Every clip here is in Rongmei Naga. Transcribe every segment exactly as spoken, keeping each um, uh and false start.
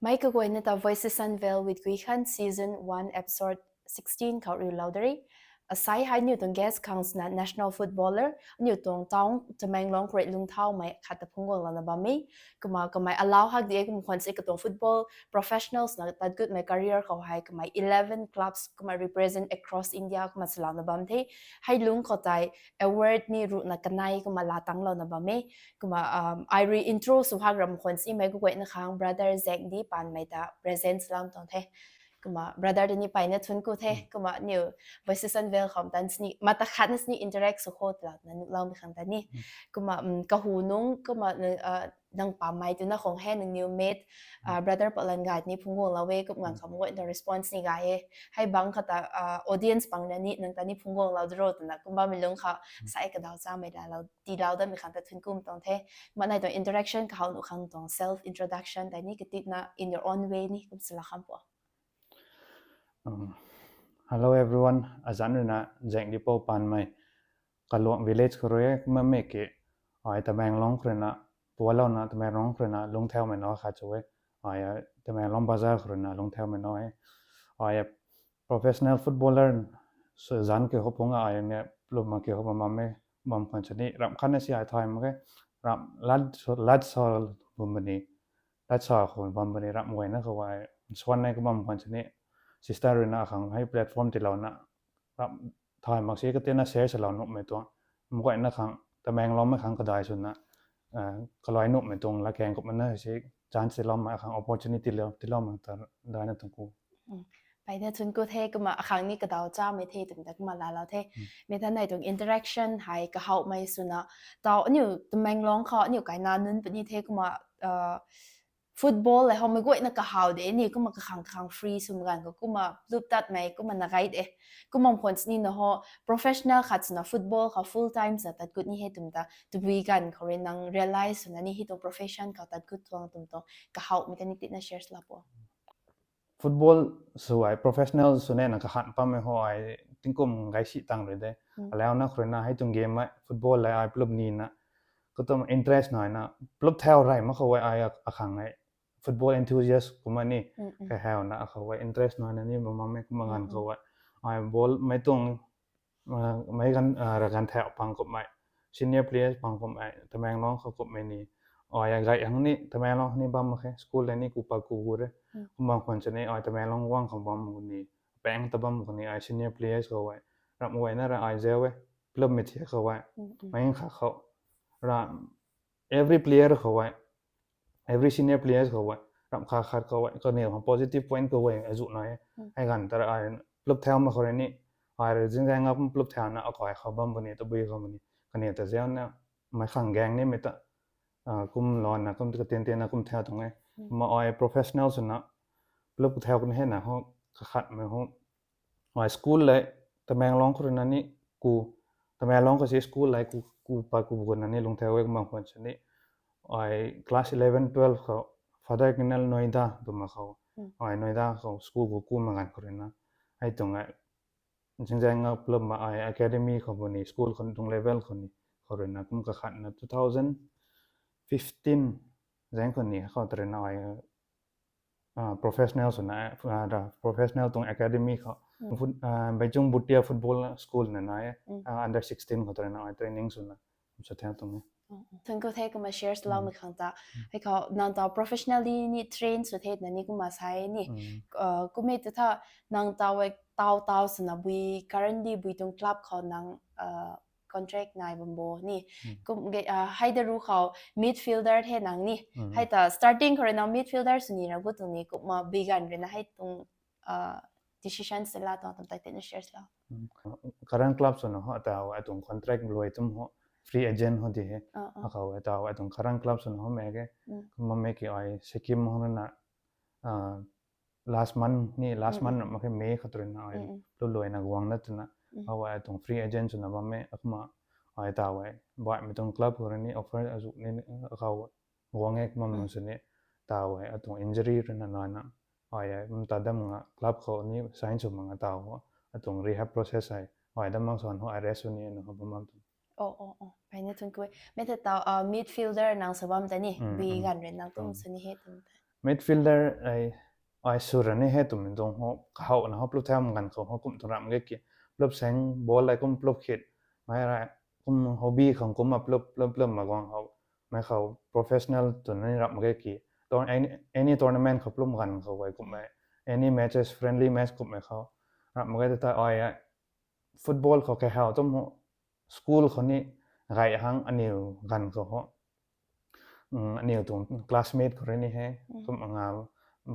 Mei kaguayna ta Voices Unveiled with Guikhan season one episode sixteen khou riulou de ri. Asai hei aniu tuang guest khang swna national footballer, aniu tuang town Tamenglong khou rui lungthaumei khat ta phungc guanglouna bam e. Kumna kamei alau hak di e kum khwan si katuang football professionals na tat gutmei career khou hei kamei eleven clubs kumna represent across India kumna swlouna bam the. Hei lungc khou tei award ni ruhna kanei kumna laa tanglouna bam e. Kumna ai rui intro sw hak ram khwan si mei kaguayna khang brother Zengdi Panmei ta present swlou tuang the. Kumna brother ta ni mpeyna thuanc ku the. Kumna aniu Voices Unveiled khou tan sini mata khatna sini interact sw khou twlouna nuhloumei khang ta ni. Kumna kahu nungc kumna nang pammei twna khang hei nangniw mate brother Palan Gay ni phungc guanglou e kum nganv kham guayna response ni gay e. Hei bangc khou ta audience pang na ni nang ta ni phungc guanglou daro twna kum bammei lungc khou sai kadaw chamei laalou tiilou datmei khang ta thuanc ku tuang the. Kumna nai tuang interaction kahaw nuh khang tuang self introduction tei ni katitna in your own way ni kum swlou kham pu. Hello everyone, azanc ruina Zengdipou Panmei, Kaluang village khou rui e. Kumna mei ki ai Tamenglong khou ruina pualouna Tamenglong khou ruina lungcthaumei nunc khat sw e. Ai Tamenglong bazar khou ruina lungcthaumei nunc e. Ai professional footballer zanc ki khou phungc ai ni plupma ki khou bam e. Bam khwan sini ramh khatna si ai thay mak e. Ramh lat sa bam puni, lat sa khou bam puni ramh guayna khou ai swan nei kabam khwan sini sister ruina khang hei platform tiilouna ramh thay mak si katina share swlou nuhmei tuang, mguayna khang Tamenglongmei khang kadai swna kaluai nuhmei tuang latkaeng kumna si chance tiiloumei khang opportunity tiiloumei ta daina tuang ku. Mpeyna thuanc ku the. Kumna akhang ni kadaw chamei the twmei ta kumna laalou the. Mei ta nai tuang interaction hei kahawmei swna taw aniu Tamenglong khou aniu kaina nunc puni the kumna football le howmei guayna kahaw de ni kumna kakhang kakhang free swmei ganv khou kumna plup tatmei kumna na gay de. Kumna khwan sini na ho professional khat swna football khou full time swna tat gut ni he twmei ta tabui ganv khou rui nang realize swna ni hei tuang profession khou tat gut tuang twmei tuang kahawmei ta ni tina share swlou pu. Football sw ai professional swna na kahan pammei ho ai tingkum gay si tang rui de. Alauna khou ruina hei tuang game mei football le ai plup nina katum interest naina plup thau rey mak khou e ai akhang e football enthusiast kumna ni kahawna akhou e interest naina ni bam makmei kumna ganv khou e ai ball mei tuang meic ganv raganv thau pang kummei senior players pang kummei Tamenglong khou kummei ni ai gay hang ni Tamenglong ni bam mak khe. School le ni ku pa ku gu re. Kumna khwan sini ai Tamenglong guang khou bam ni pang ta bam khou ni ai senior players khou e ramh guayna ra ai zau e. Plupmei thiak khou e mei kha khou ra every player khou e every senior players khou e ramh kha khat khou e kaniw khang positive point khou e azuh nai e. Hei ganv ta ra ai plup thau mak khou rui ni ai rui zingzang nga kum plup thauna akai khou bam puni tabui khou puni kaniw ta zauna mei khang gang nimei ta kum lana kum katin tinna kum thau tuang e. Kumna ai professional swna plup thau kan hena ho kakhatmei ho ai school le Tamenglong khou ruina ni ku Tamenglong khou si school le ku pa ku guna ni lungcthau e. Kumna khwan sini ai class eleven twelve khou Father Kenel Noida twmei khou ai Noida khou school khou kumna ganv khou ruina hei tuang e zingzang nga plupma ai academy khou puni school khou tuang level khou ni khou ruina kum kakhatna two thousand fifteen zaeng khou ni khou ta ruina ai professional swna professional tuang academy khou Beichung Bhutia Football School na nai e under sixteen khou ta ruina ai training swna sa thau tuang e. Thuanc ku the kumna share swloumei khang ta. Hei khou nang taw professionally ni train sw the na ni kumna sa e ni kummei tu tha nang taw e taw taw swna bui currently bui tuang club khou nang contract nai bam bo ni kum hei da ru khou midfielder the nang ni hei ta starting khou rui nang midfielder sw ni ra gut tuang ni kumna bui ganv ruina hei tuang decision sw la tuang tam tei tina share swlou. Current club swna ho taw atuang contract luai tum ho free agent ho di he. Akhou taw atuang current club swna ho mei ke kumna mei ki ai Sikkim ho na last month ni last month mak khe May khou ta ruina ai lu luaina guangna twna khou ai atuang free agent swna bam e. Kumna ai taw e baihmei tuang club khou rui ni offer azuh ni khou guang e. Kumna sini taw e atuang injury ruina naina ai ai ta dam nga club khou ni sign sw mak nga taw atuang rehab process ai ai dam mang swan ho ai rest sw ni na ho bam bam tu. Mpeyna thuanc ku e. Mei ta taw midfielder nang sa bam ta ni bui ganv rui nang tum sw ni he tum ta Midfielder ai ai sw ra ni hei twmei tuang ho, kahowna ho plup thau ganv khou ho kum tuang ramh ge ki, plup seng ball ai kum plup khit, mei ra kum hobby khang kum a plup plup plup ma guang ho, mei khou professional tw ni ramh ge ki, tor any, any tournament khou plup ganv khou ai kum mei, any matches, friendly match kum mei khou ramh ge ta ai football khou kahaw tum ho, school khou ni gay hang aniw ganv khou ho, aniw tuang classmate khou rui ni hei, kum anga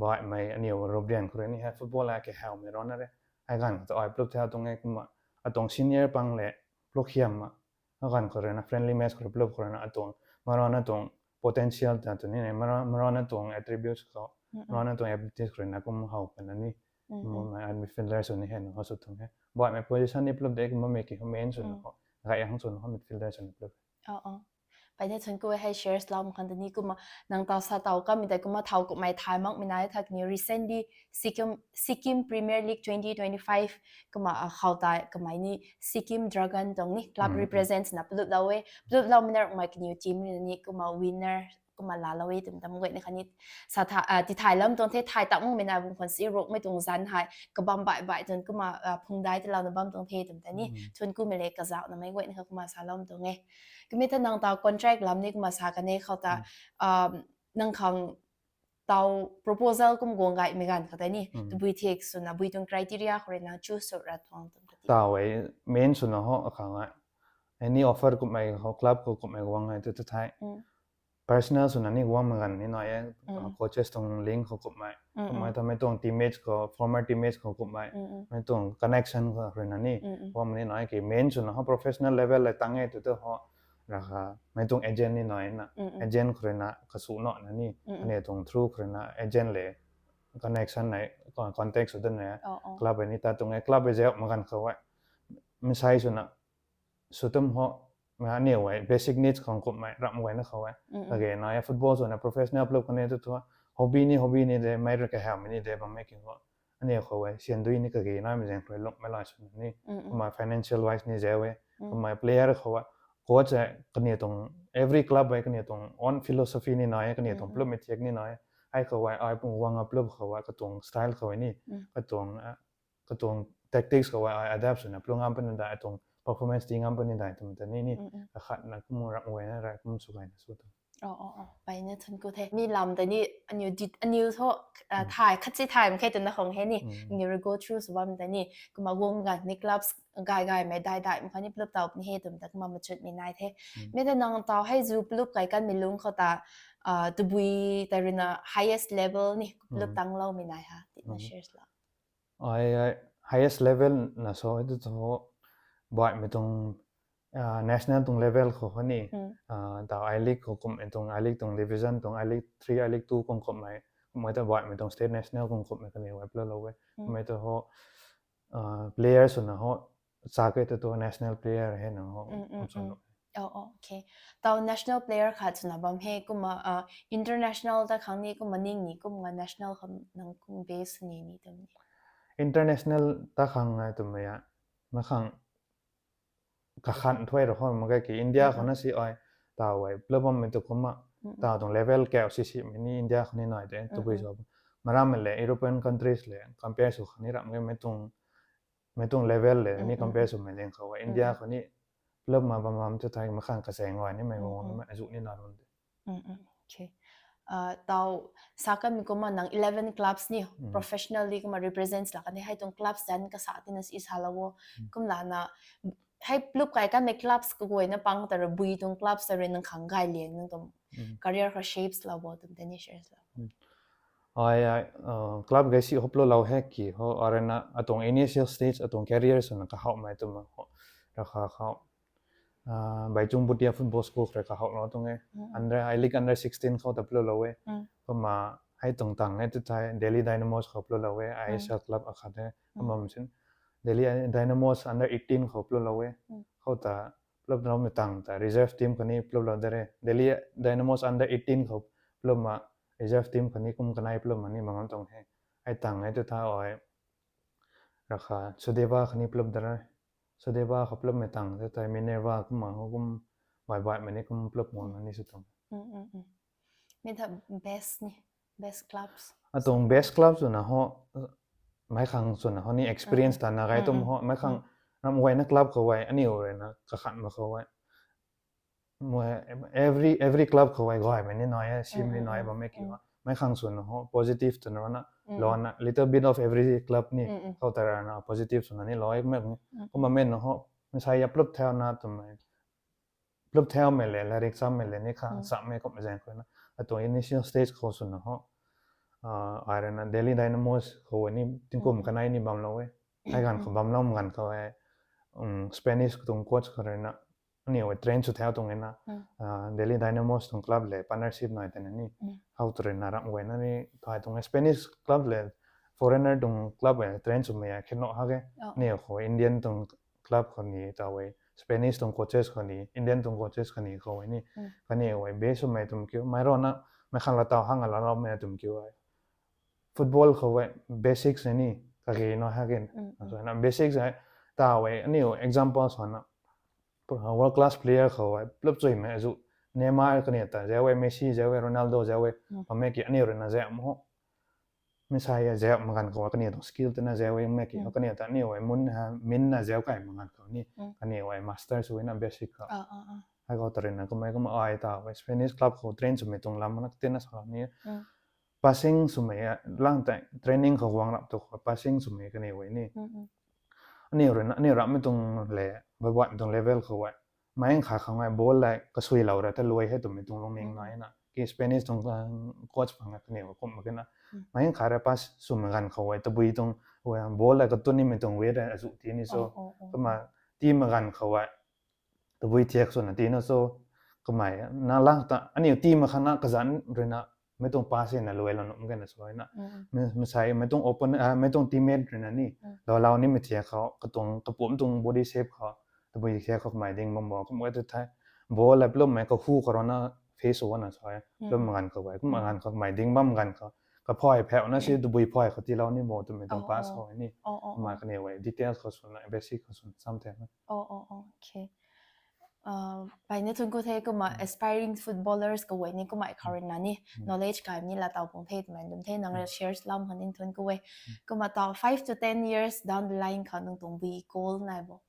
baihmei aniw rubrian khou rui ni hei football a kahawmei rana re, ai ganv khou ta ai plup thau tuang e kumna, atuang senior pang le plup khiam ma, a ganv khou rui na friendly match khou rui plup khou rui na atuang, marana tuang potential ta tw ni ne, marana tuang attributes khou, marana tuang abilities khou rui na kum how pana ni, midfielder sw ni hei na ho sw tuang e. Baihmei position ni plup de kumna mei ki ho main sw na ho, gay hang sw na ho midfielder sw ni plup. Pai ne thun ku hei shares lam khang ta ni kumna, nang taw sa taw kamei tei kumna thau kummei thay makmei nai thak ni recently Sikkim, Sikkim Premier League twenty twenty-five kumna khou tei kamei ni Sikkim Dragon tuang ni club represent na pluplou e, pluplou mei na rui kamei kaniw team rui ni kumna winner kumna laalou e twmei tam guayna khatni sa tha, tithay lam tuang the, thay tak makmei nai bam khwan si rukmei tuang zanc hei kabam baih baih tuang kumna phungdai tiilouna bam tuang the twmei ta ni thun kumei le kazauh namei guayna kha kumna sa lam tuang e. Kamei ta nang taw contract lam ni kumna sa kan e khou ta, nang khang taw proposal kum guang gaymei ganv khou tei ni tabui thek swna bui tuang criteria khou rui na choose sw ra tuang twmei ta ti. Taw e, main swna ho akhang e, any offer kummei ho club khou kummei guang e tu tu thei personal swna ni guangmei ganv ni nai e, coaches tuang link khou kummei, kummei ta mei tuang teammates khou, former teammates khou kummei, mei tuang connection khou rui na ni guangmei ni nai e ki, main swna ho professional level le tang e tu tu ho, ra kha mei tuang agent ni nai na, agent khou rui na kasu na na ni, aniw tuang through khou rui na agent le connection nai, contact sw dan e, club e ni ta tuang e, club e zauh ma ganv khou e, mei sai swna sw tum ho, aniw e basic needs khang kummei ramh guayna khou e, kage nai e, football swna professional club kan e tu tu, hobby ni hobby ni de, mei rui kahawmei ni de bammei ki ho, aniw khou e sian dui ni kage naimei zaeng khou rui lungmei lai swna ni, kummei financial wise ni zauh e, kummei player khou e, coach e kaniw tuang, every club e kaniw tuang own philosophy ni nai e, kaniw tuang plupmei thiak ni nai e, ai khou e ai pung guang a plup khou e katuang style khou e ni, katuang katuang tactics khou ai adapt swna plup ngam puni dai, atuang performance ti ngam puni dai twmei ta ni ni, kakhatna kum ramh guayna rui kum sw gayna sw tu. Pai na thun ku the. Mi lam ta ni aniw dit, aniw tho, thay khat si thay mak khe twna khang hei ni, aniw rui go through sw bam ta ni, kumna guang ganv ni clubs gay gaymei dai daimei khou ni plup taw puni he twmei ta kumna machutmei nai the. Mi ta nang taw hei zu plup kai kanmei lungc khou ta, tabui tei rui na highest level ni plup tangloumei nai ha tina shares la. Ai highest level na sa e tu tu, baihmei tuang national tuang level khou khatni, taw I-League khou kummei tuang, I-League tuang division tuang, I-League three, I-League two kum kummei, kummei ta baihmei tuang state national kum kummei kaniw e pluplou e. Kummei ta ho, player swna ho, sa ke tu tu national player hei na ho, kum sw nu. Taw national player khat swna bam he kumna, international ta khang ni kumna ning ni kumna national khang nang kum base ni ni twmei. International ta khang e twmei a, ma khang kakhan thuy ra ho mak ge ki, India khou na si ai, taw e plup bammei tu kumna, taw tuang level kau si simei ni India khou ni nai de, tabui sw, maramei le European countries le compare sw khang ni ramh ge, mei tuang mei tuang level le ni compare swmei zaeng khou e, India khou ni plup ma bam bam tu thei ma khang kasaeng guay ni mei guang nimei azuh ni na run de. Taw sa kanmei kumna nang eleven clubs ni professionally kumna represent la kan e, hei tuang clubs zanc kasa tina si salou o, kumlana hei plup kai kanmei clubs kaguayna pang ta rui bui tuang clubs ta rui nang khang gay liang nang tuang career khou shapes lou bo twmei ta ni shares la. Ai club gay si ho pluplou he ki ho, arena atuang initial stage atuang career swna kahawmei twmei ho, ra kha khou Baichung Bhutia Football School khou rui kahawlou tuang e. Under, I-League under sixteen khou ta pluplou e. Kumna hei tuang tang e tu thei Delhi Dynamos khou pluplou e, I S L club akhat e. Kumna machine Delhi Dynamos under eighteen khou pluplou e. Khou ta pluploumei tang ta reserve team khatni pluplou de re. Delhi Dynamos under eighteen khou plupna reserve team khatni kum kanei plupna ni bam tuang he. Hei tang e tu thei ai, ra kha Sudeva khatni plup de re. Sudeva khou plupmei tang tu thei Minerva kumna ho kum, baih baihmei ni kum plup guangna ni sw tuang. Mi ta best ni. Best clubs. Atuang best club swna ho, meic khang swna ho ni experience ta na gay tum ho, meic khang ram guayna club khou e, aniu ruina kakhan ma khou e. Every, every club khou e gaymei ni nai e, sim ni nai e, bammei ki ho. Meic khang swna ho, positive twna rana, lana, little bit of every club ni, khou ta rana, positive swna ni lou e, kumna mei na ho, mei sa ya plup thau na twmei, plup thaumei le, lairik chammei le ni kha, chammei kumhmei zaeng khou na. Atuang initial stage khou swna ho. Ai ruina Delhi Dynamos khou ni tingkum kanei ni bamlou e. Ai ganv khou bamlou ganv khou e. Spanish tuang coach khou ruina. Aniu e train sw thau tuang e na. Delhi Dynamos tuang club le partnership nai tei na ni. How tu ruina ram guayna ni thay tuang e. Spanish club le foreigner tuang club e train swmei a khenlou ha ge. Aniu khou Indian tuang club khou ni taw e, Spanish tuang coaches khou ni, Indian tuang coaches khou ni khou e ni. Kaniw e base swmei twmei kiu, meic rana, meic khang la taw hang alaloumei twmei kiu e. Football khou e basics e ni, kage na ha ge. Swna basics e, taw e, aniu example swna, world class player khou e, plup chuimei azu, Neymar kaniw ta zau e, Messi zau e, Ronaldo zau e, bammei ki aniu ruina zau mo. Mei sa ya zau ma ganv khou kaniw tuang skill twna zau e, bammei ki ho kaniw ta aniu e mun, minna zau kai ma ganv khou ni, kaniw e master sw na basic khou. Hei khou ta ruina kummei kumna ai taw e, Spanish club khou train swmei tuang lam na katina sa ni. Passing swmei, lang tei training khou guang rap tu khou passing swmei kaniw e ni. Aniu ruina, aniu rammei tuang le, babat tuang level khou e. Meic kha khang e ball le kasuilou ra ta luai hei twmei tuang lungning nai na. Ki Spanish tuang coach pang kaniw kum mak na. Meic kha ra pass swmei ganv khou e, tabui tuang ball le katun nimei tuang weight e azu ti ni so. Kumna tiimei ganv khou e, tabui thiak swna tina so. Kummei na lang ta, aniu tiimei khang na kazanc ruina, mei tuang pass na luailou nuh mak ge na swna. Mei sa, mei tuang open, mei tuang teammate ruina ni, lou lou nimei thiak khou, katuang kapumc tuang body shape khou, tabui thiak khou kamei ding bam bo, kumna tu thei. Ball le plummei kahu khou rana face sw na sa e. Plum ganv khou e, kumna ganv khou kamei ding bam ganv khou, kaphay phau na si tabui phay khou tiilou ni bo twmei tuang pass khou ni. Kumna kaniw e details khou swna, basic khou swna, something. Pai ni thun ku the, kumna aspiring footballers kaguay ni kumna khou ruina ni knowledge kai ni la taw pung the twmei dum the, nang rui share lam khang ni thun ku e. Kumna taw five to ten years down the line khou nang tuang bui goal nai bo?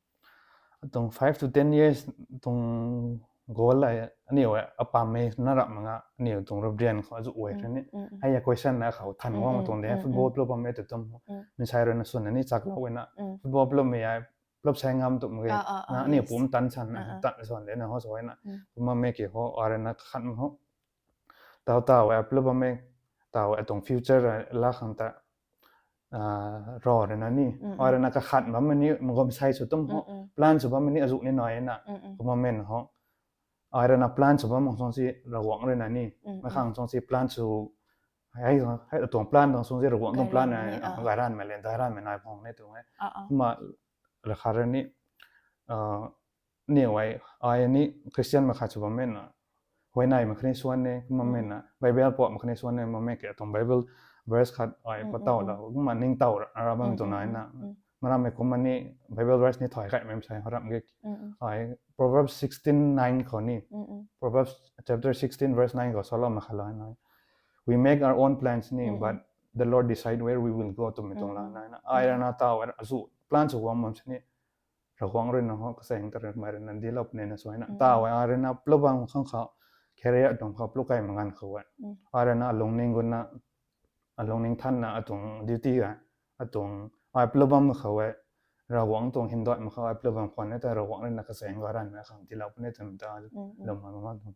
Atuang five to ten years tuang goal e, aniu e apammei na rap mak nga, aniu tuang rubrian khou azu e ni. Hei a question na khou than guang tuang de, football club bammei tu tum. Mei sa ruina swna ni chaklou e na. Football club mei ai, club sai ngam tu mak ge. Na aniu pumc tan san, tan san de na ho so e na. Kumna mei ki ho, ai ruina kakhan ho. Taw taw e, club bammei, taw e tuang future la khang ta, ro ruina ni. Ai ruina kakhan bammei ni, magam sai sw tum ho. Plan sw bammei ni azu ni nai na. Kumna mei ho. Ai ruina plan sw bam khang si Ravguangc ruina ni. Mei khang song si plan sw, hei, hei tuang plan tuang song si Ravguangc tuang plan na, gay ranmei le, dai ranmei nai phang ni tu e. Kumna rakha rui ni, aniu e, ai ni Christian mak khat sw bammei na, huayney mak khatni swan e, kumna mei na, Bible puak mak khatni swan e, kumna mei ki atuang Bible verse khat ai pataw la, kumna ningtow ra bam tuang nai na. Marammei kumna ni Bible verse ni thay kaimei msai haram ge. Ai Proverbs sixteen nine khou ni, Proverbs chapter sixteen verse nine khou salou mak khat la na, we make our own plans ni, but the Lord decide where we will go twmei tuang la na. Ai ruina taw e azu plan sw guang bam sini, Ravguangc ruina ho kasaeng ta rui mei ruina dilou puni na swna. Taw e ai ruina club bam khang khou, career tuang khou club kai mak ganv khou e, ai ruina alungning guna, alungning thanna atuang duty e, atuang ai club bam khou e, Ravguangc tuang hymdaih mak khou ai club bam khwan e ta Ravguangc ruina kasaeng gay ranmei khang tiilou puni twmei ta lwmmei ma tuang.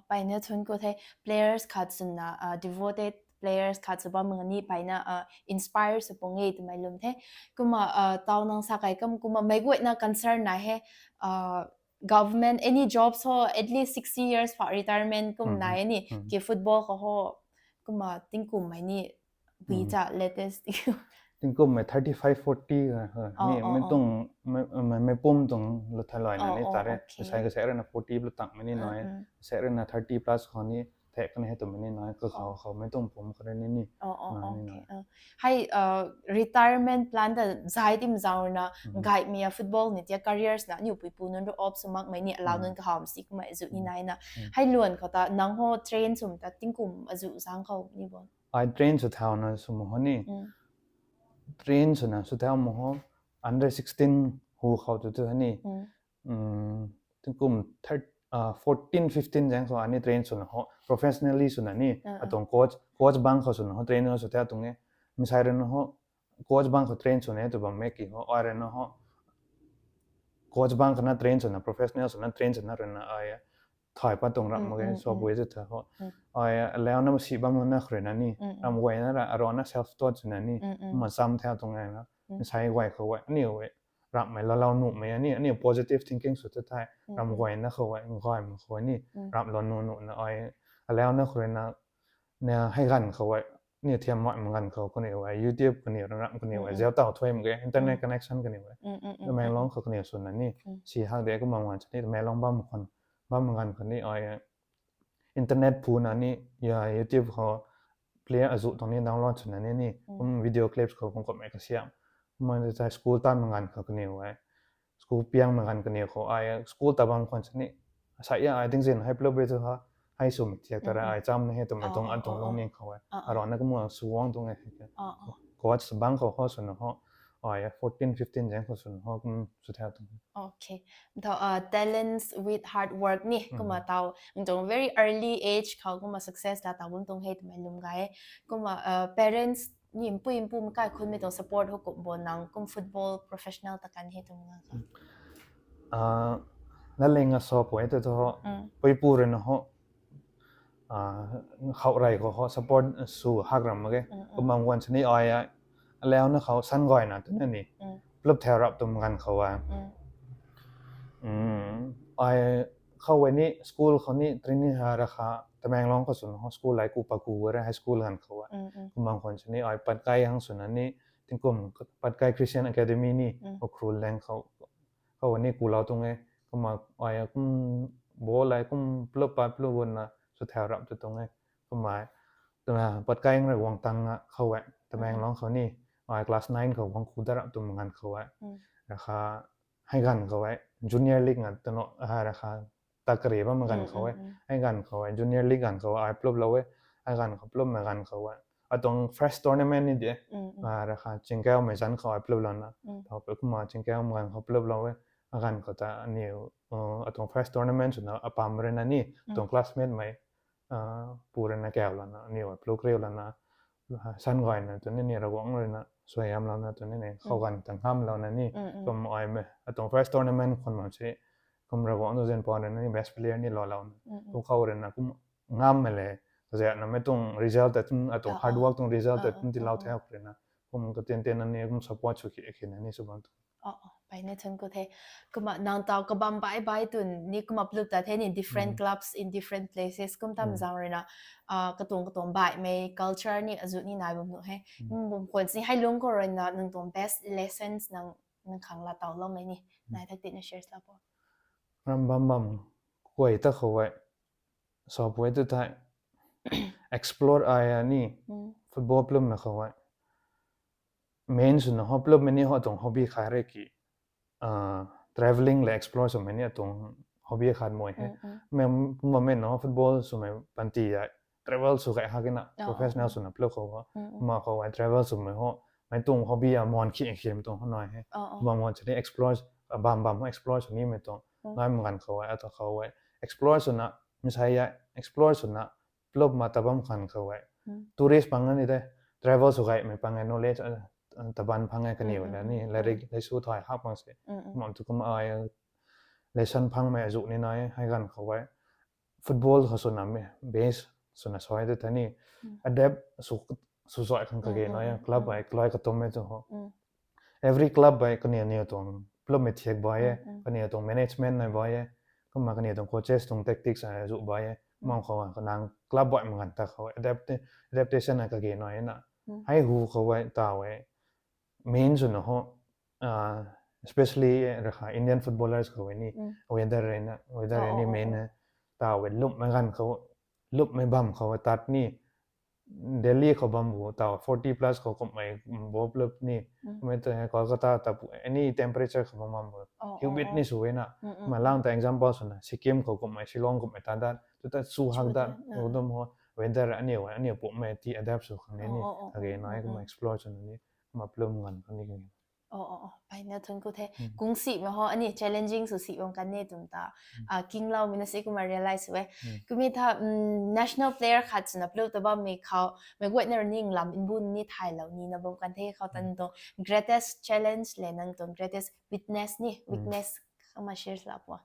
Pai ni thun ku the, players khat swna, devoted players khat sw bam mak ni pai na inspire sw pung e twmei lwm the. Kumna taw nang sa kai kam kumna meic guayna concern nai he, government, any jobs ho, at least sixty years pha retirement kum nai ni, ki football khou ho, kumna tingkum mei ni, bui ta latest. Tingkum mei thirty five, forty, ni mei tuang, mei pum tuang lou thai lou na ni ta re. Sai kasaek ruina forty lou tangmei ni nai, kasaek ruina thirty plus khou ni thek kan hei twmei ni nai, kakhou khou mei tuang pum kha rui ni ni. Hei retirement plan ta zay tim zau na, gaymei a football ni tia careers na niu puipu nunc rui off sw makmei ni allow nunc kahawm si kumna azu ni nai na. Hei luan khou ta nang ho train swm ta tingkum azu zang khou ni bo? ai train sw thauna sw mak ho ni. Train swna sw thau mak ho. Under sixteen hu khou tu tu ni. Tingkum fourteen fifteen zang khou ani train swna ho professionally swna ni. Atuang coach coach bang khou swna ho train sw thau tuang e. Misai rui na ho coach bang khou train swna tu bam mek ki ho ai rui na ho coach bang khou na train swna professional swna train swna rui na ai thay pat tuang ram mak ge. So bui tu tha ho ai alauna si bam na khou rui na ni ram guay na ra arona self taught swna ni ma cham thau tuang e na. Misai guay khou e ni e ramhmei lalau nuhmei ani ani positive thinking sw ta thai ram guay na khou e ngai ma khou ni ram lou nu nuhna ai alauna khou rui na na hei ganv khou e ni thiam mai ma ganv khou kaniw e YouTube kaniw ram kaniw e zau tau thuai mak ge internet connection kaniw e Tamenglong khou kaniw swna ni si hak de kumna wan chani Tamenglong bam khwan bam ganv khou ni ai internet phuna ni YouTube khou player azuh tuang ni download swna ni ni kum video clips khou kum kummei kasiam kumna ta school tan ma ganv khou kaniw e school piang ma ganv kaniw khou ai school ta bam khwan chani sa ya ai tingzin hei plop e tu ha hei swmei thiak ta ra ai cham na he twmei tuang an tuang lungning khou e arona kumna suang tuang e coach bang khou ho swna ho ai fourteen fifteen zang khou swna ho kum sw thau tuang e. Okay. Tau uh, talents with hard work ni kumna tau tuang very early age khou kumna success la tau bum tuang hei twmei lum ga e. Kumna uh, parents ni mpui mpu mkai khunmei tuang support ho kum bo nang kum football professional ta kan hei twmei ngang kha. Laleng a sw pui tu tu ho puipu rui na ho khou rei khou ho support sw hak ram mak ge. Kumna guan chani ai alauna khou san gayna tu na ni plop thau rap tum ganv khou a ai khou e ni school khou ni training ha ra kha Tamenglong khou swna ho school ai ku pa ku ra high school ganv khou a kumna guan chani ai Patkai hang swna ni tingkum Patkai Christian Academy ni Ukhrul leng khou khou ni kulou tuang e. Kumna ai kum ball ai kum plop pat plop bun na sw thau rap tu tuang e. Kumna Patkai rui guang tang khou e Tamenglong khou ni ai class nine khou guang ku da rap tum ganv khou e ra kha hei ganv khou e junior league nga tano ra kha ta kari bam ganv khou e hei ganv khou e junior league ganv khou ai plop lou e hei ganv khou plop ma ganv khou e atuang first tournament ni de ra kha Chingkaomei zanc khou ai plop lou na tau pe kumna Chingkaomei ganv khou plop lou e a ganv khou ta aniw atuang first tournament swna apam rui na ni atuang classmate mei pu rui na kau lana aniw plop kariu lana san gayna tu ni ni Ravguangc rui na suaihiam lana tu ni ni khou ganv ta ngam lou na ni kum ai mei atuang first tournament khwan bam si kum Ravguangc tu zin pa rui na ni best player ni lou lou na kum khou rui na kum ngammei le kaziapnamei tuang result ta tun atuang hard work tuang result ta tun tilou the rui na kum katin tin na ni kum support sw khi khi na ni sw bam tu Pai ni thun ku the. Kumna nang tau kabam bai bai tun ni kumna plup ta the ni different clubs in different places kum tam zang rui na katuang katuang baihmei culture ni azuh ni nai bam nuh he. Bam khwan si hei lung khou rui na nang tuang best lessons nang nang khang la tau loumei ni nai thak ti na share la po. Ram bam bam kuay ta khou e sa pui tu thai explore ai ni football plum na khou e main swna ho plum mei ni ho tuang hobby khai re ki travelling le explore swmei ni atuang hobby khat mei he. Mei kumna mei na football swmei panty ai travel sw kai hak na professional swna play khou ma khou ai travel swmei ho mei tuang hobby a mon khi khi mei tuang ho nai he. Kumna mon chani explore bam bam explore sw ni mei tuang ngai ma ganv khou ai atuang khou ai explore swna misai ai explore swna plop ma ta bam khan khou ai tourist pang ni de travel sw gaymei pang ai knowledge ta ban phang ai kaniw na ni lairik laisu thai hak pang se mam tu kumna ai lesson phangmei azuh ni nai hei ganv khou e football khou swna mei base swna sw ai tu ta ni adapt sw sw zai khang kage nai club ai kalai katummei tu ho every club ai kaniw niw tuang plupmei thiak bai e kaniw tuang management nai bai e kumna kaniw tuang coaches tuang tactics ai azuh bai e mang khou kanang club bai ma ganv ta khou adaptation ai kage nai na hei hu khou e taw e main swna ho especially ra kha Indian footballers khou e ni weather rui na weather rui ni main taw e lupmei ganv khou lupmei bam khou tat ni Delhi khou bam bu taw forty plus khou kummei ball club ni mei ta Kolkata ta pu any temperature khou bam bam bu humid ni sw e na ma lang ta example swna Sikkim khou kummei Shillong kummei ta dat tu ta su hak dat dum ho weather aniu aniu pumei ti adapt sw khang ni ni kage nai kumna explore sw ni kumna plum nganv khang ni kage. Oh, oh, oh. Pai na thun ku the. Kung si ma ho ani challenging sw si bam kan ne tum ta. Ah, king lau mi na si kumna realize we. Kumi tha, mm, national player khat sina plum ta bam mi khou, mei guay na running lam inbun ni thaylou ni na bam kan the khou tan tuang greatest challenge le nang tuang greatest weakness ni, weakness ama share la pua.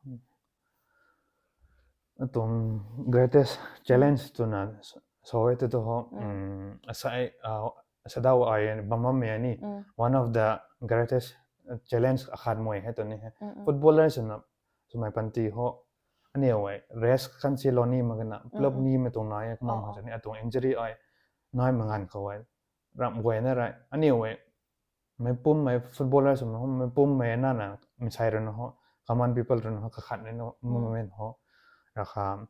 Tuang greatest challenge twna so e tu tu ho, mm, asai, ah, sadau ai bam bam me ni. One of the greatest, uh, challenge akhat mei he tu ni he. Footballer swna, swmei panty ho, aniu e rest kan si lou ni mak na, plum ni mei tuang nai e, kumna ma sa ni, atuang injury ai, nai mangan khou e. Ramh guayna rei, aniu e, meic pum mei footballer swna ho, meic pum mei na na, minsai rui na ho, common people rui na ho, kakhat ni no, movement ho, rakha,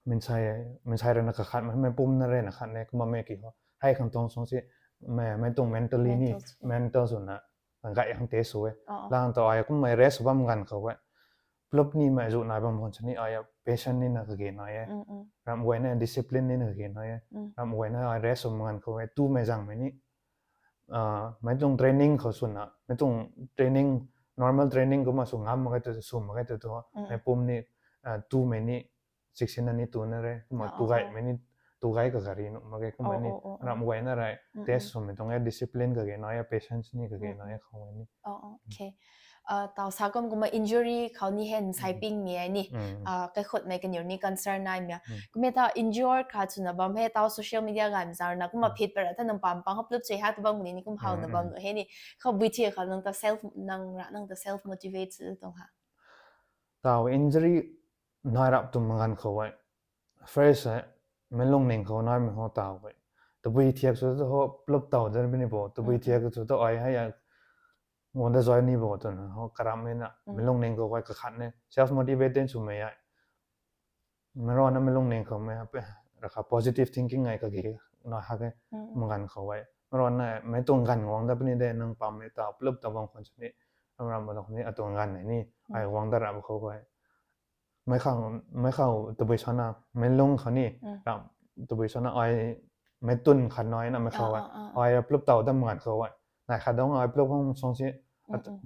minsai, minsai rui na kakhat mei, meic pum na rui na khat ni, kumna mei ki ho. Hei khang tuang song si, mei, mei tuang mentally ni, mental swna, gay hang te sw e. Lang ta ai, kumna mei rest bam nganv khou e. Plum ni mei zu nai bam khwan sa ni ai, patient ni na kage nai e. Ramh guayna discipline ni na kage nai e. Ramh guayna ai rest bam nganv khou e, tu mei zang mei ni. Ah, mei tuang training khou swna, mei tuang training, normal training kumna sw ngam mak ge tu, sw mak ge tu tu, mei pum ni, ah, tu mei ni, sixteen na ni tu na re, kumna tu gay mei ni, tu gay ka gari nu mak ge, kumna ni, ramh guayna rei, test swmei tuang e, discipline kage nai e, patience ni kage nai e, khou ni. Oh, okay. Ah, tau sa kum kumna injury khou ni hen sai ping mi ai ni. Ah, kaikhut mei kaniw ni concern nai mi a. Kumna ta injured khat swna bam he, tau social media gay mi zar na, kumna phit para ta nang pam pang hap lup che ha tu bam ni ni kum hau na bam nu he ni. Khou bui thia khou nang ta self, nang ra, nang ta self motivate sw tuang ha. Tau injury nai rap tu mangan khou e. First e, mei lungning khou nai mei ho tau e. Tabui thiak sw tu ho plum tau de bini bo, tabui thiak sw tu ai hei a, ngon da zoi ni bo twna ho karam mei na, mei lungning khou e kakhat ni. Self motivate ten swmei ai. Mei rui na mei lungning khou mei, rakha positive thinking ai kage, nai ha ke, mangan khou e. Mei rui na, mei tuang ganv guang da puni de, nang pam mei tau, plum tau bam khwan sa ni, ram ram bam khwan ni, atuang ganv ni, ai guang da rap khou e. Mei khang, mei khou tabui sana, mei lung khou ni, ram, tabui sana ai, mei tun khat nai na mei khou e. Ai plum tau da mangan khou e. Nai khat dong ai plum hong song si,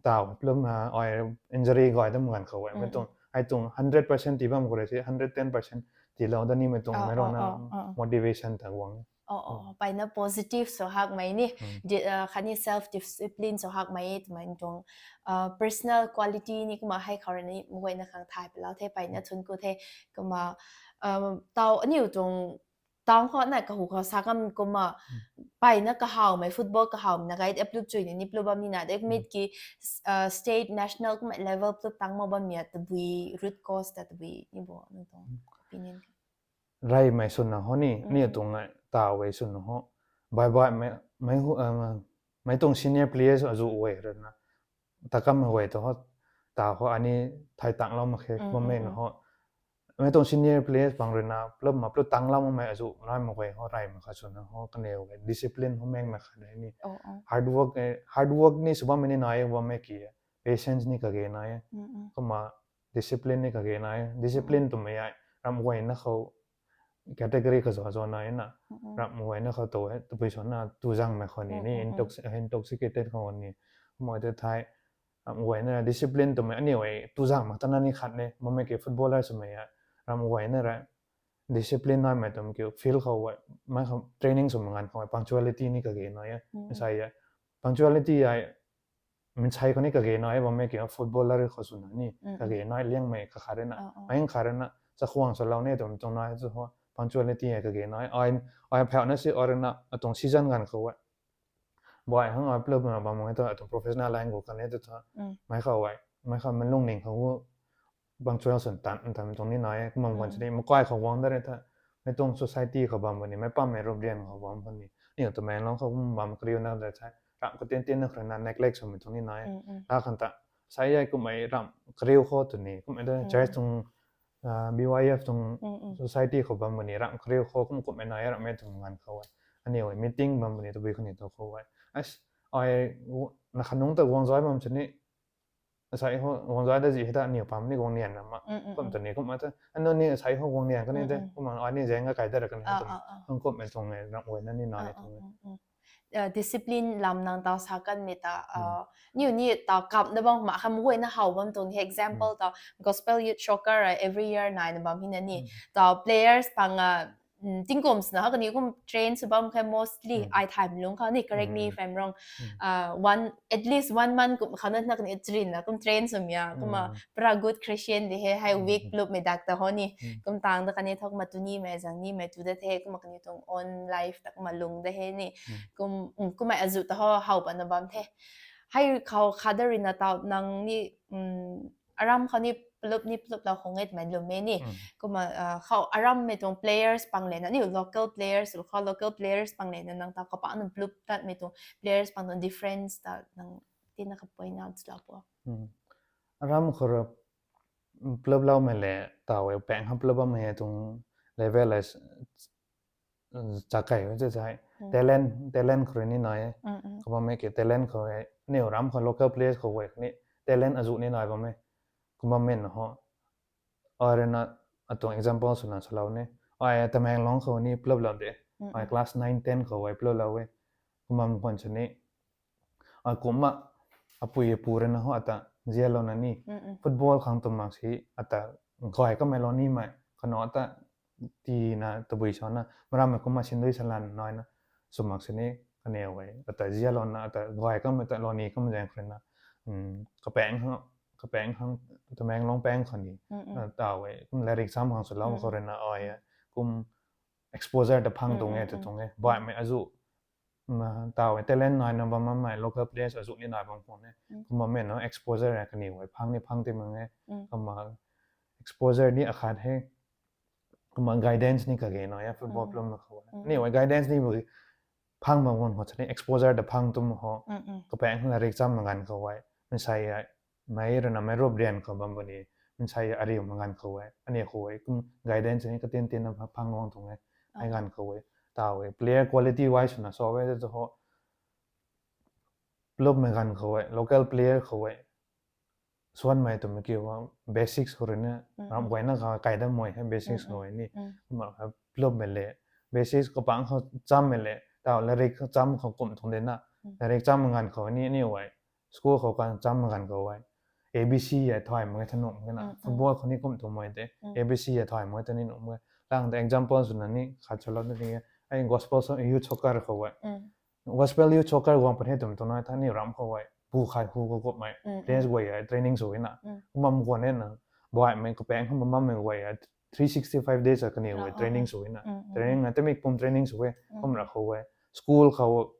tau plum, ah, ai injury gay da mangan khou e. Mei tuang, ai tuang hundred percent ti bam khou re si, hundred ten percent ti lou da ni mei tuang, mei rui na motivation ta guang. Oh, oh, pai na positive sw hak mei ni, di-, ah, khatni self discipline sw hak mei twmei tuang, ah, personal quality ni kumna hei khou rui ni mei guayna khang thay palou the, pai na thun ku the, kumna, ah, tau aniu tuang tang khou na kahu khou sa kam kumna, pai na kahawmei football kahawmei na gay de plum chui ni, ni plum bam ni na de mit ki, ah, state, national kumna level plum tang mak bam mi a tabui root cause ta tabui ni bo nang tuang opinion. Reymei swna ho ni, ni tuang e, tau e swna ho. Bye bye, mei, mei hu, ah, mei tuang senior players azu e rui na. Ta kam e tu ho, tau ho ani thai tang lou mak khe, kumna mei na ho. Mei tuang senior players bang rui na, plum ma plum tang lou mak mei azu nai mak e ho, reymei khat swna ho, kaniw e discipline ho meng mei khat ni. Hard work, eh, hard work ni sw bam mei ni nai e, bam mei ki e. Patience ni kage nai e. Kumna discipline ni kage nai e. Discipline twmei ai, ramh guayna khou category kazaw zaw nai na. Ramh guayna khou tu e, tabui sana tu zang mei khou ni, ni intox-, intoxicated khou ni. Mei tu thai, ramh guayna discipline twmei aniu e, tu zang mak ta na ni khat ni, bam mei ki footballer swmei a. Ramh guayna ra, discipline naimei twmei ki field khou e, mei khou training sw mangan khou e, punctuality ni kage nai e. Sa e, punctuality ai, minsei khou ni kage nai e, bam mei ki footballer khou swna ni, kage nai liangmei kakhat rui na, mei khat rui na, chakhwang salou ni twmei tuang nai e tu ho, punctuality ai kage nai, ai, ai phau na si ai rui na, atuang season ganv khou e. Bye hang ai plum na bam mei tu, atuang professional line khou kan e tu tha, mei khou e, mei khou mei lungning khou punctual swn tan, tan tuang ni nai e, kumna guan sini, makai khou guang da re tha, mei tuang society khou bam bam ni, mei pammei rup rian khou bam bam ni, ni twmei lung khou kum bam kariu na da thai, ramh khou tin tin na khou na neglect swmei tuang ni nai e. Ta khan ta, sa e kumhmei ramh kariu khou tu ni, kumhmei tu church tuang, ah, B Y F tuang society khou bam bam ni, ramh kariu khou kum kumhmei nai e, ramhmei tuang nganv khou e. Aniu e meeting bam bam ni, tabui khou ni tu khou e. As, ai, na khanung ta guang zai bam sini, sai ho guang zai da zi hei ta aniw pam ni guang nian na ma. Kum tu ni kum a ta anu ni sai ho guang nian kan ni te kum a ni zeng ka kai da ra kan ni kum. Ang kum e tuang e ram guay na ni na ni tuang e. Discipline lam nang tau sa kan ni ta niw ni tau kap na bam ma kham guay na how bam tuang he. Example ta Gospel Youth Soccer a every year nai na bam hi na ni tau players pang a tingkum sna ha kani kum train sw bam khe mostly ai thaymei lungc khou ni, correct me if I'm wrong. One at least one month kum khou na na kani train na kum train swmei a kum a pra good Christian de he hei week plup mei dak ta ho ni kum tang da kani thok ma tu ni mei zang ni mei tu da the kum a kani tuang own life ta kum a lung da he ni kum kum mei azu ta ho how pa na bam the. Hei khou kha da ri na tau nang ni aram khou ni plup ni plup la hung e twmei lwm e ni. Kumna khou arammei tuang players pang lena ni local players khou local players pang lena nang ta kapangc nang plup tatmei tuang players pang tuang difference ta nang tina ka point out la po. Aram khou plup loumei le tau e pang ha plup bammei tuang level as chakai e chai talent talent khou ni nai e. Kumna mei ke talent khou e ni ram khou local players khou e ni talent azu ni nai bammei kumna mei na ho. Ai rui na atuang example swna salou ni ai Tamenglong khou ni plup lou de. Ai class nine ten khou e plup lou e. Kumna mkwan sini ai kumna apui apu rui na ho ata zialouna ni football khang tu mak si ata gay kamei lou nimei kano ata tina tabui sana marammei kumna sindui salan naina sw mak sini kaniw e ata zialouna ata gay kamei ta lou ni kum zaeng khou rui na kapang kapang khang Tamenglong pang khou ni tau e kum lairik cham khang swlou khou rui na ai kum exposure ta phang tuang e tu tuang e baihmei azu tau e talent naina bam bammei local players azu ni nai bam khou ni kumna mei na exposure e kaniw e phang ni phang ti mang e. Kumna exposure ni akhat he kumna guidance ni kage na e football plum na khou ni e guidance ni phang bam gun khou chani exposure ta phang tum ho kapang lairik cham ma ganv khou e mansei mei rui na mei rup rian khou bam bani mansei ariu ma ganv khou e ani khou e kum guidance ni katin tin na phang guang tuang e ai ganv khou e tau e player quality wise swna so e tu ho plupmei ganv khou e local player khou e suanmei twmei kiu basics khou rui na ram guayna kha kai dam mei he basics khou e ni kumna plupmei le basics kapang khou chammei le tau lairik cham khou kum tuang de na lairik cham ma ganv khou ni ni e school khou kan cham ma ganv khou e A B C e thay mak e tha nuh mak na football khou ni kum tuang mei te A B C e thay mak e ta ni nuh mak e lang ta example swna ni khat swlou ni ai Gospel Youth Soccer khou e Gospel Youth Soccer guang pan he twmei tuang na tha ni ram khou e pu khat hu khou kummei players guay e training sw e na kumna mkwan e na baihmei kapang khou bammei guay e three sixty five days a kaniw e training sw e na training na tamik pum training sw e kumna khou e school khou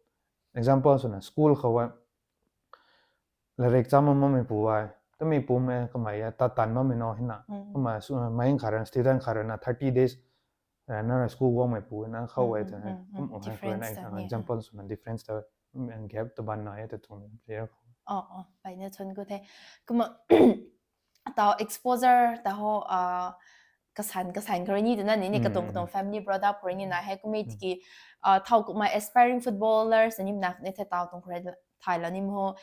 example swna school khou e lairik cham bammei pu e tamik pum e kamei e tat tan bammei na hina kumna mei khat rui student khat rui na thirty days na school guangmei pu na khou e ta kum example swna difference ta gap ta ban na e ta tuang player khou. Pai na chun ku the kumna tau exposure ta ho kasan kasan khou rui ni twna ni ni katuang katuang family brought up khou rui ni na he kummei tiki thau kumna aspiring footballers ni na ni the tau tuang khou rui thaylou ni ho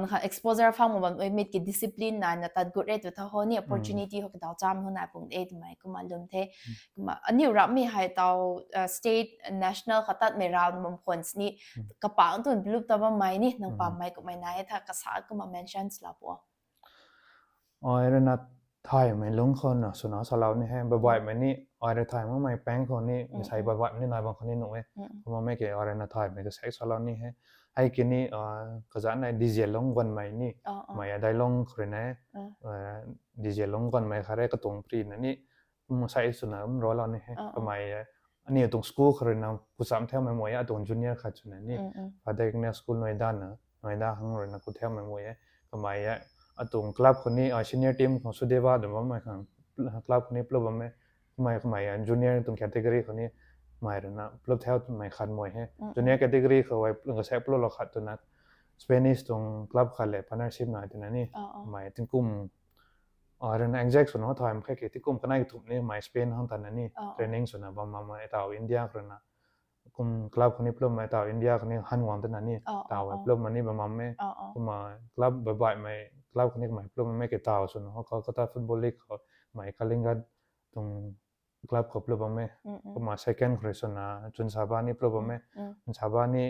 na kha exposure phang mo bam mit ki discipline na na tat gut re tu tha ho ni opportunity ho kadau cham ho na pung e twmei kumna lum the. Kumna aniu rammei hei tau state national kha tatmei round bam khwan sini kapang tun plup ta bammei ni nang pammei kummei na e tha kasa kumna mention la po. Ai rui na thaymei lungc khou na swna salou ni he baihmei ni ai rui thay makmei pang khou ni mansei baihmei ni nai bam khou ni nuh e. Kumna mei ke ai rui na thaymei kasaek salou ni he hei ki ni kazanc na dizialung guanmei ni mei a dailung khou rui na dizialung guanmei khat re katuang pri na ni mansei swna um ralou ni he kamei e aniu tuang school khou rui na kucham thaumei mei e atuang junior khat swna ni Father Agnes School Noida na Noida hang rui na ku thaumei mei e kamei e atuang club khou ni senior team khou Sudeva dum bammei khang club khou ni plup bam e kamei kamei junior tuang category khou ni mei rui na plup thaumei khat mei he junior category khou e kasaek pluplou khat twna Spanish tuang club khat le partnership na twna ni mei tingkum ai rui na exact swna thay mak khe ki tingkum kanei kathumh ni mei Spain hang tana ni training swna bam bammei tau India khou rui na kum club khou ni plummei tau India khou ni han guang twna ni tau e plum ma ni bam bam e kumna club baihmei club khou ni kamei play bammei ke taw swna ho Kolkata Football League khou kamei Kalinga tuang club khou play bammei. Kumna second khou rui swna Chunsaba ni play bammei. Chunsaba ni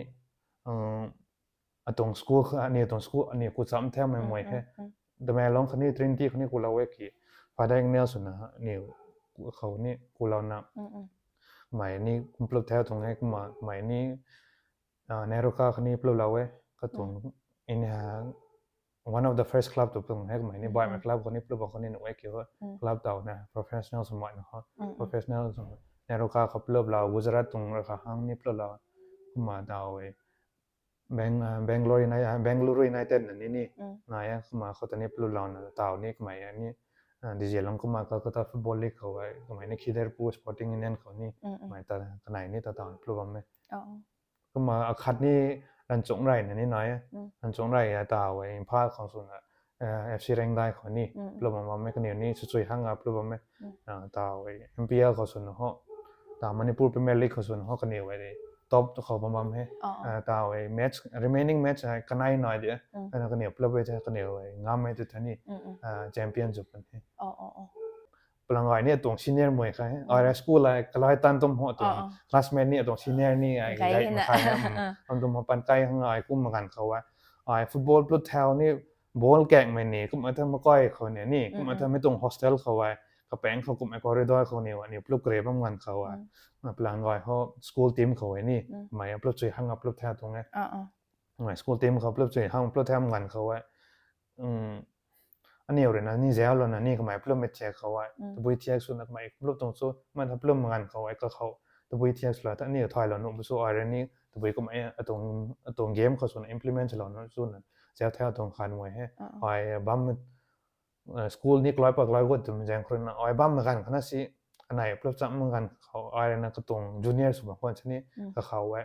atuang school aniw tuang school aniw ku cham themei mei he. Tamenglong khou ni Trinity khou ni kulou e ki, Father Agnell swna aniw khou ni kulouna mei ni kum play the tuang e. Kumna mei ni Neroka khou ni playlou e, katuang in one of the first club tu tuang hei kamei ni baihmei club khou ni play bam khou ni nuh e ki ho. Club taw na professional swmei na ho, professional sw Neroka khou playlou, Gujarat tuang ra kha hang ni playlou. Kumna taw e Bang- Bangalore United, Bengaluru United na ni ni nai e. Kumna khou ta ni play louna taw ni kamei ni Dizialong kumna Kolkata Football League khou e kamei ni Khiderpur Sporting Union khou ni kamei ta kanei ni ta taw play bam e. Kumna akhat ni Ranchungrei na ni nai e. Ranchungrei a taw e Imphal khou swna FC Raengdai khou ni play bam bam e. Kaniw ni swchui hang a play bam e. Taw e MPL khou swna ho, taw Manipur Premier League khou swna ho kaniw e top khou bam bam e. Taw e match, remaining match hei kanei nai de, kaniw play e the, kaniw e ngam e tu the ni champion sw pun he. Palang gay ni atuang senior mei kha e. Ai school a kalai tan tum ho atuang classmate ni atuang senior ni ai gay na kha e. Am tum ho pan kai hang ai kum maganv khou e. Ai football play thau ni ball kakmei ni kumna tha makai khou ni ni kumna tha mei tuang hostel khou e, kapaeng khou kumna corridor khou ni aniw play kre bam ganv khou e. Palang gay ho school team khou e ni mei play chui hang a play thau tuang e. Mei school team khou play chui hang play thau ganv khou e aniw rui na ni zauclouna ni kamei play mei thiak khou e, tabui thiak swna kamei play tuang chu mei tha play maganv khou e kakhou tabui thiak swlou ta aniw thaylou nuh bu chu ai rui ni tabui kumna atuang game khou swna implement swlou nuh chuna zauc thau tuang khan mei he. Ai bam school ni kalai pa kalai gut twmei zaeng khou rui na ai bammei ganv khou na si anei play cham ganv khou ai rui na katuang junior sw bam khwan sini kakhou e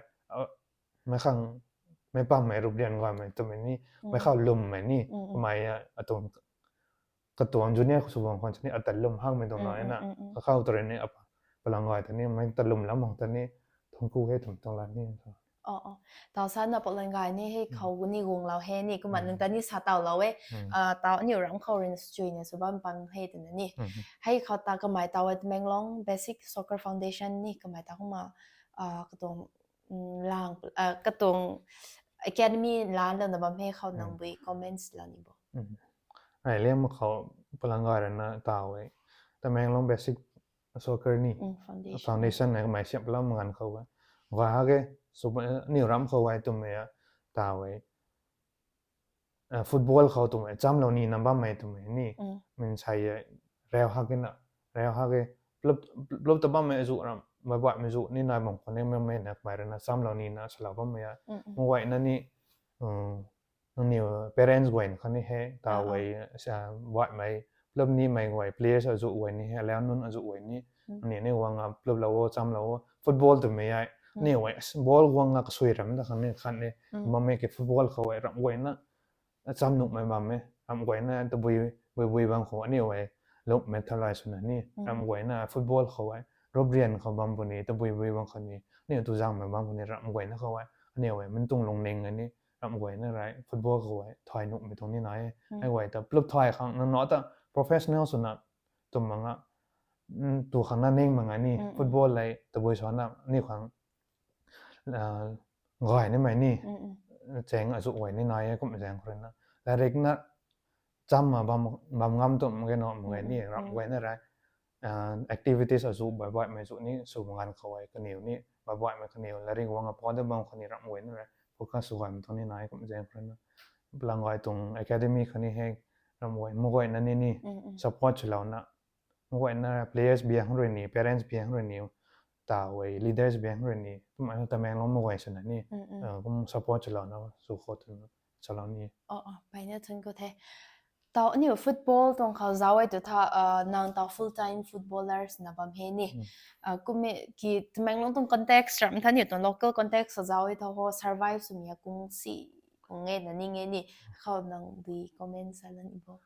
mei khang mei pammei rup rian gaymei twmei ni mei khou lwmmei ni kamei atuang katuang junior khou sw bam khwan sini ata lwm hakmei tuang na e na kakhou ta rui ni palang gay ta ni mei ta lwm lam hang ta ni thangc ku he twmei tuang la ni. Taw sana palang gay ni hei khou ni guanglou he ni kumna nang ta ni sa tawlou e. Taw aniw ram khou rui na swchui na sw bam pang he twna ni hei khou ta kamei taw e Tamenglong Basic Soccer Foundation ni kamei ta kumna katuang lang katuang academy lanlouna bam he khou nang bui comments lou ni bo. Ai liam khou palang gay rui na taw e Tamenglong Basic Soccer ni foundation na kamei siam palam ganv khou e gay hak e. Aniw ram khou e twmei a taw e football khou twmei chamlou ni na bammei twmei ni minsei e rau hak e na rau hak e play ta bammei azuh ram baihbaihmei zuh ni nai bam khwan e mei na kamei rui na chamlou ni na salou bammei a mei guayna ni nangniw parents guayna khatni hei taw e baihmei play nimei guay players azuh guay ni hei alau nunc azuh guay ni aniw ni guang a play lou o chamlou o football twmei e aniw e ball guang a kasui ram ta khang ni khat ni bammei ke football khou e ramh guayna cham nuhmei bammei ramh guayna tabui bui bui bam khou aniw e lukmei thalai swna ni ramh guayna football khou e rup rian khou bam puni tabui bui bam khou ni aniw tu zangmei bam puni ramh guayna khou e aniw e mei tuang lungning e ni ramh guayna rui football khou e thay nuhmei tuang ni nai e. Ai guay ta play thay khang nang na ta professional swna twm mak nga tu khang na ning mak nga ni football e tabui sana aniw khang gay nimei ni chaeng azuh guay ni nai e kum zaeng khou rui na larik na cham a bam ngam twm ge na mak ge ni ramh guayna rui activities azuh baihbaihmei zuh ni sw mak ganv khou e kaniw ni baihbaihmei kaniw larik guang a pau de bam khou ni ramh guayna rui focus sw gaymei tuang ni nai kum zaeng khou rui na palang gay tuang academy khou ni hei ramh guay mei guayna ni ni support swlouna mei guayna players biang rui ni parents biang rui ni taw e leaders biang rui ni kumna Tamenglong mei guay swna ni kum support swlouna sw khou twna salou ni. Mpeyna thun khou the. Taw aniw football tuang khou zauc e tu tha nang taw full time footballers na bam he ni kumme ki Tamenglong tuang context ram tha aniw tuang local context khou zauc e tha ho survive swmei a kung si kung e na ning e ni khou nang bui comment sa lan i bo.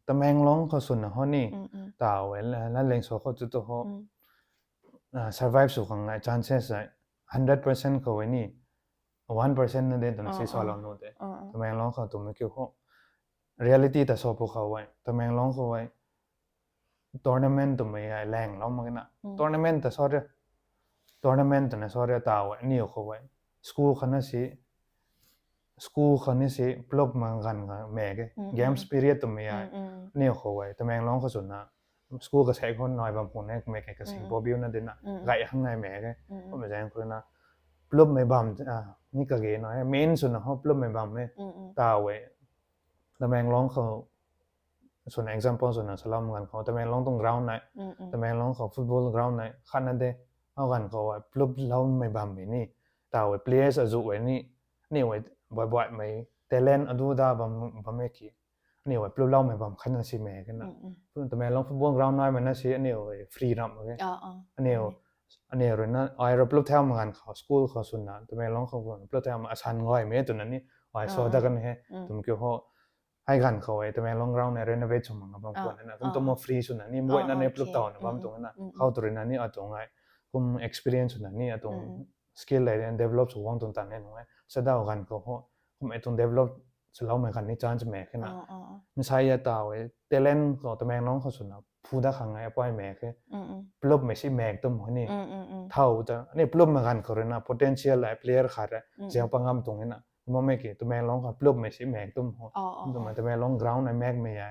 Tamenglong khou swna ho ni taw e laleng so khou tu tu ho survive sw khang chances e hundred percent khou e ni one percent na de twna si salou nu te. Tamenglong khou twmei kiu ho reality ta sa pw khou e, Tamenglong khou e, tournament twmei e, laenglou mak na. Tournament ta sa re, tournament twna sa re ta e, aniw khou e. School khou na si, school khou ni si, plop ma ganv kha mek e. Games period twmei e, aniw khou e, Tamenglong khou swna, school kasek khou nai bam khou ne, mek e kasing pobiu na dina, gay hang nai mek e. Kummei zaeng khou na, plopmei bam, ni kage na e, main swna ho plopmei bam e, ta e. Tamenglong khou, swna example swna salou ganv khou, Tamenglong tuang ground nai, Tamenglong khou football ground nai, khatna de, a ganv khou e, ploploumei bammei ni, ta e, players azuh e ni, aniw e, buai buaimei, talent adu da bam, bam e ki, aniw e, ploploumei bam khatna si mek na. Tamenglong football ground naimei na si, aniw e, free ramh mak e. Aniw, aniw rui na, ai rui plop thau mak ganv khou, school khou swna, Tamenglong khou plop thau mak asan gaymei twna ni, ai sa da kan he, twmei kiu ho, hei ganv khou e, Tamenglong ground e renovate sw mak bam khwan na, kum tumo free swna ni, buaina ni plop tawna bam tuang na, khou tu rui na ni atuang ai, kum experience swna ni atuang skill le develop sw guang tuang tan e nung e, sadaw ganv khou ho, kum e tuang develop swloumei khan ni chance mek khe na. Nsai ya ta e, talent khou Tamenglong khou swna, phu da khang e, apai mek khe. Plopmei si mek tum ho ni. Thau ta, ni plopmei ganv khou rui na, potential e, player khat e, ziang pa ngam tuang e na. Kumna mek ki, Tamenglong khou plopmei si mek tum ho. Kumna Tamenglong ground e mekmei e.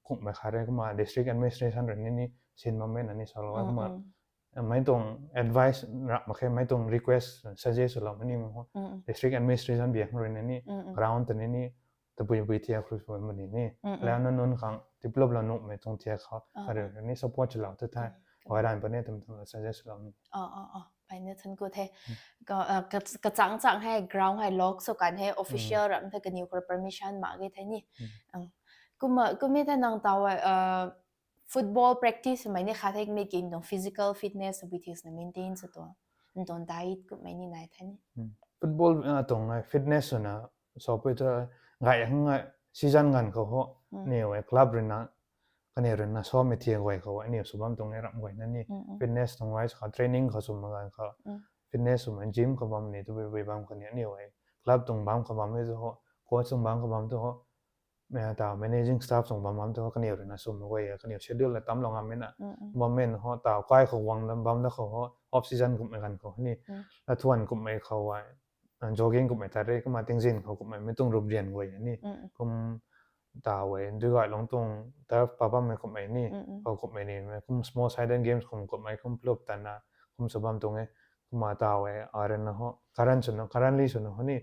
Kummei khat e, kumna district administration rui ni ni, sin bammei na ni salou e, kumna mei tuang advice rap mak khe, mei tuang request, suggest swlou mei ni ho. District administration biak rui na ni, ground ta ni ni, tabui bui thiak khou sw mani ni. Lau na nunc khang, develop lou nuhmei tuang thiak khou, khat rui ni support swlou ta the. Gay ran pa ni twmei tuang suggest swlou ni. Pai na thank you the. Kachang chang hei ground hei lock sw kan hei official ram the kaniw khou permission mak ge the ni. Kumna, kumna the nang taw e, football practice mei ni khat hei mei ki ntuang physical fitness tabui thiak swna maintain sw tuang. Ntuang diet kummei ni nai the ni. Football, atuang fitness swna, sapui ta gay hang e, season ganv khou ho, aniw e club rui na, kaniw rui na samei thiak guay khou, aniw sw bam tuang e ramh guay na ni. Fitness tuang wise khou, training khou sw mak ganv khou, fitness swmei gym khou bam ni, tabui bui bam khou ni, aniw e club tuang bam khou bam e tu ho, coach tuang bam khou bam tu ho, ta managing staff tuang bam bam tu ho, kaniw rui na swmei guay e, kaniw schedule la tamlou ngammei na. Bam mei ho, ta kai khou guang dam bam da khou ho, off season kummei ganv khou ni, lathuan kummei khou e, jogging kummei ta re, kumna tingzin khou kummei, mei tuang rup rian guay ni. Kum ta e, dui gay lung tuang turf pa bammei kummei ni, khou kummei ni, kum small sided games kum kummei, kum plop tana, kum sw bam tuang e, kumna ta e, ai rui na ho, current swna, currently swna ho ni,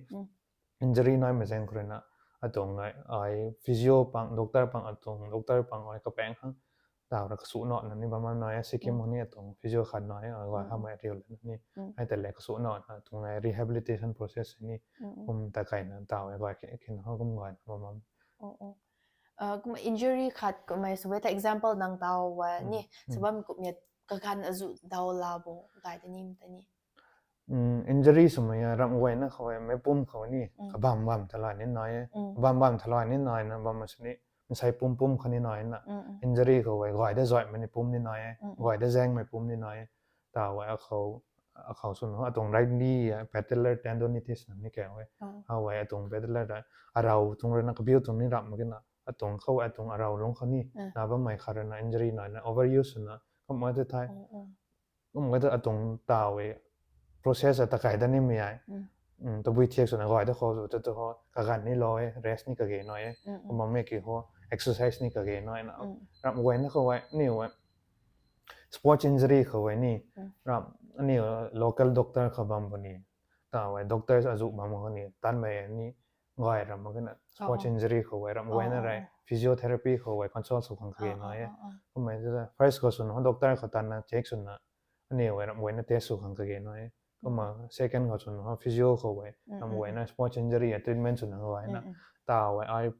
injury naimei zaeng khou rui na, atuang ai, ai physio pang, doctor pang, atuang doctor pang ai kapaeng khang, ta ra kasuh na na ni bam na e, Sikkim ho ni atuang physio khat na e, ai gay hamei riu la na ni, ai ta le kasuh na na, atuang ai rehabilitation process ni, kum ta kai na, ta e gay khe, khe na ho kum gay na bam bam. Kum injury khat kummei sw e ta example nang taw e ni, sw bam kummei kaganv azuh daw la bo, gay ta ni, ta ni. Injury swmei e, ramh guayna khou e, meipum khou ni, kabam bam thalai ni nai e. Kabam bam thalai ni nai na, bam ma sini, nsei pum pum kha ni nai na. Injury khou e, gay da zaihmei ni pum ni nai e. Gay da zaengmei pum ni nai e. Ta e, akhou, akhou swna ho, atuang right knee e, patellar tendonitis na ni kau e. How e, atuang patellar ta, arau tuang rui na, kabiu tuang ni ramh mak na. Atuang khou, atuang arau lung khou ni, na bammei khat rui na, injury nai na, overuse swna, kum ma te thai. Kum gay ta atuang ta e, process a ta kai da nimei ai. Tabui thiak swna gay da khou sw ta tu ho, kaganv ni lou e, rest ni kage nai e. Kumna mek ki ho, exercise ni kage nai na. Ramh guayna khou e, aniw e, sports injury khou e ni, ramh, aniw local doctor khou bam puni, ta e, doctors azuh bam khou ni, tanmei ni, gay ram mak na, sports injury khou e, ramh guayna rui, physiotherapy khou e, consult sw khang kage nai e. Kummei ta first khou swna ho, doctor khou tanna check swna, aniw e, ramh guayna test sw khang kage nai e. Kumna second khou swna ho, physio khou e, ramh guayna sports injury a treatment swna gay na. Ta e, ai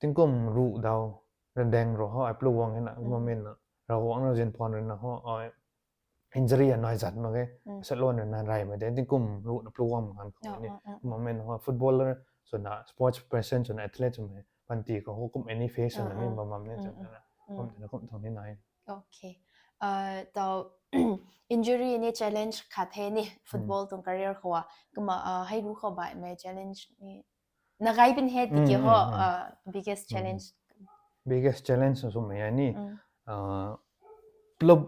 tingkum ruh daw, radaeng ru ho, ai plup guang e na, kumna mei na, Ravguangc rui zinphwan rui na ho, ai injury a nai zat mak ge, satlou rui na reymei de, tingkum ruh na plup guang mak ganv khou ni. Kumna mei na ho, footballer swna, sports person swna, athlete swmei, panty khou ho, kum any phase swna ni bam bam ni, kum tina kum tuang ni nai. Taw, injury ni challenge khat the ni, football tuang career khou a. Kumna, hei ru khou baihmei challenge ni nagai pin he tiki ho, biggest challenge. Biggest challenge sw mei ni. Plub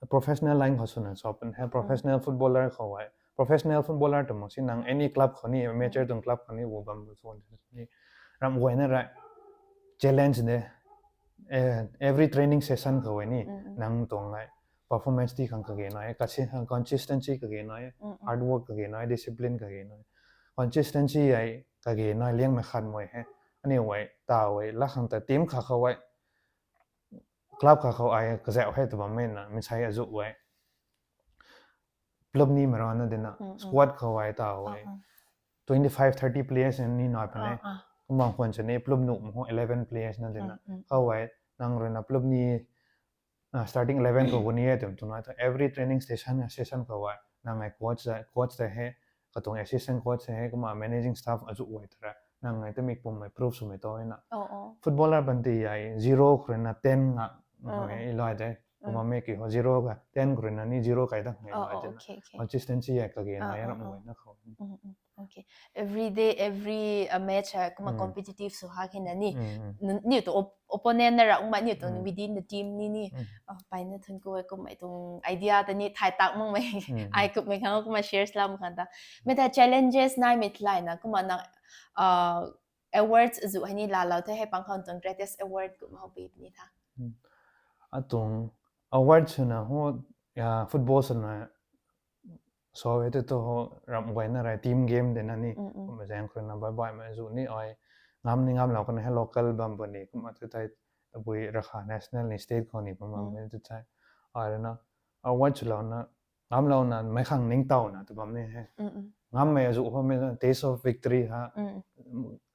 professional line khou swna sw pun he, professional footballer khou e. Professional footballer tu mak si nang any club khou ni, amateur tuang club khou ni, wo bam bu sw ni. Ram guayna ra challenge de. Every training session khou e ni, nang tuang ai performance ti khang kage nai, consistency kage nai, hard work kage nai, discipline kage nai. Consistency ai kage nai liang mei khat mei he. Ani wai ta wai la khang ta team kha khou wai, club kha khou ai kazauh he tu bam mei na, misai azu wai. Plub ni mara na dina, squad khou ai ta wai. Twenty five, thirty players ni nai pane. Kumang khwan chani plub nu mo eleven players na dina. Khou wai, nang rui na plub ni starting eleven khou guni e tum tuna ta every training station session khou wai nang ai coach coach ta he, katuang assistant coach he, kumna managing staff azu wai tara nang ai tamik pum mai proof sw mei to na. Footballer ban ti ai zero khou rui na ten nga ilai de. Kumna mei ki ho zero ka ten khou rui na ni zero kai da ngai ilai de na. Consistency ai kage nai ram guayna khou. Okay. Every day, every uh, match ha kumna competitive sw ha khe na ni. Niu tu opponent na ra mak niu tu within the team ni ni. Paina thun ku kumna tuang idea ta ni thai tak mak mei. Ai kumna khang kumna shares lam khang ta. Mei ta challenges nai mei thlai na kumna na awards zu hei ni laalou the, hei pang khang tuang greatest award kumna ho pi ni tha. Atuang award swna ho football swna so e tu tu ho ram guayna ra team game de na ni. Kumna zaeng khou rui na bai bai mei zu ni ai ngam ni ngamlou kan he local bam puni kumna tu thai tabui rakha national ni state khou ni bam bam mei tu thai ai rui na award swlou na ngamlou na mei khang ningtow na tu bam ni he. Ngam mei azu ho mei taste of victory ha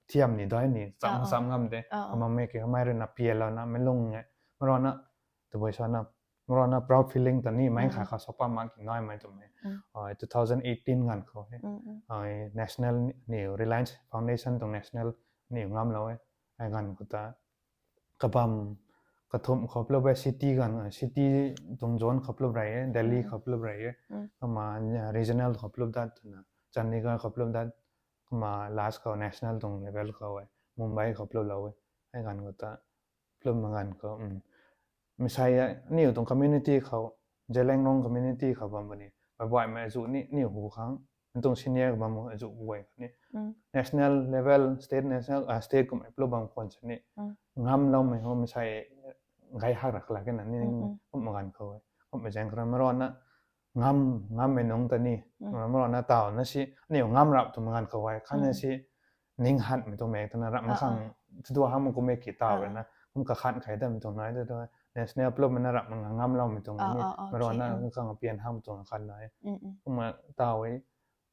thiam ni dai ni cham cham ngam de. Kumna mei ki mei rui na pialou na mei lung e mara na tabui sa na mara na proud feeling ta ni mei kha kha sapa mak ki nai mei tu mei. Two thousand eighteen ganv khou he national ni Reliance Foundation tuang national ni ngamlou e. Ai ganv khou ta kabam kathumh khou plub e, city ganv city tuang zone khou plub rei e, Delhi khou plub rei e. Kumna regional khou plub dat twna Chandigarh khou plub dat. Kumna last khou national tuang level khou e Mumbai khou pluplou e. Ai ganv khou ta plum ganv khou misai aniu tuang community khou, Zeliangrong community khou bam puni baihmei azu ni aniu hu khang tuang senior bam azu guay kha ni national level, state, national state kumhmei plub bam khwan sini ngamloumei ho misai gay hak rak la kena ni. Kumna ganv khou e kumhmei zaeng khou mara na ngam ngammei nungc ta ni mara na taw na si aniu ngam rap twmei ganv khou e khatna si ning hatmei tuang mek twna rap mak khang tu hangmei kummei ki taw rui na kum kakhan khai damei tuang nai tu national plubmei na rap mak ngamloumei tuang ni mara na khang pian hangmei tuang khan nai. Kumna taw e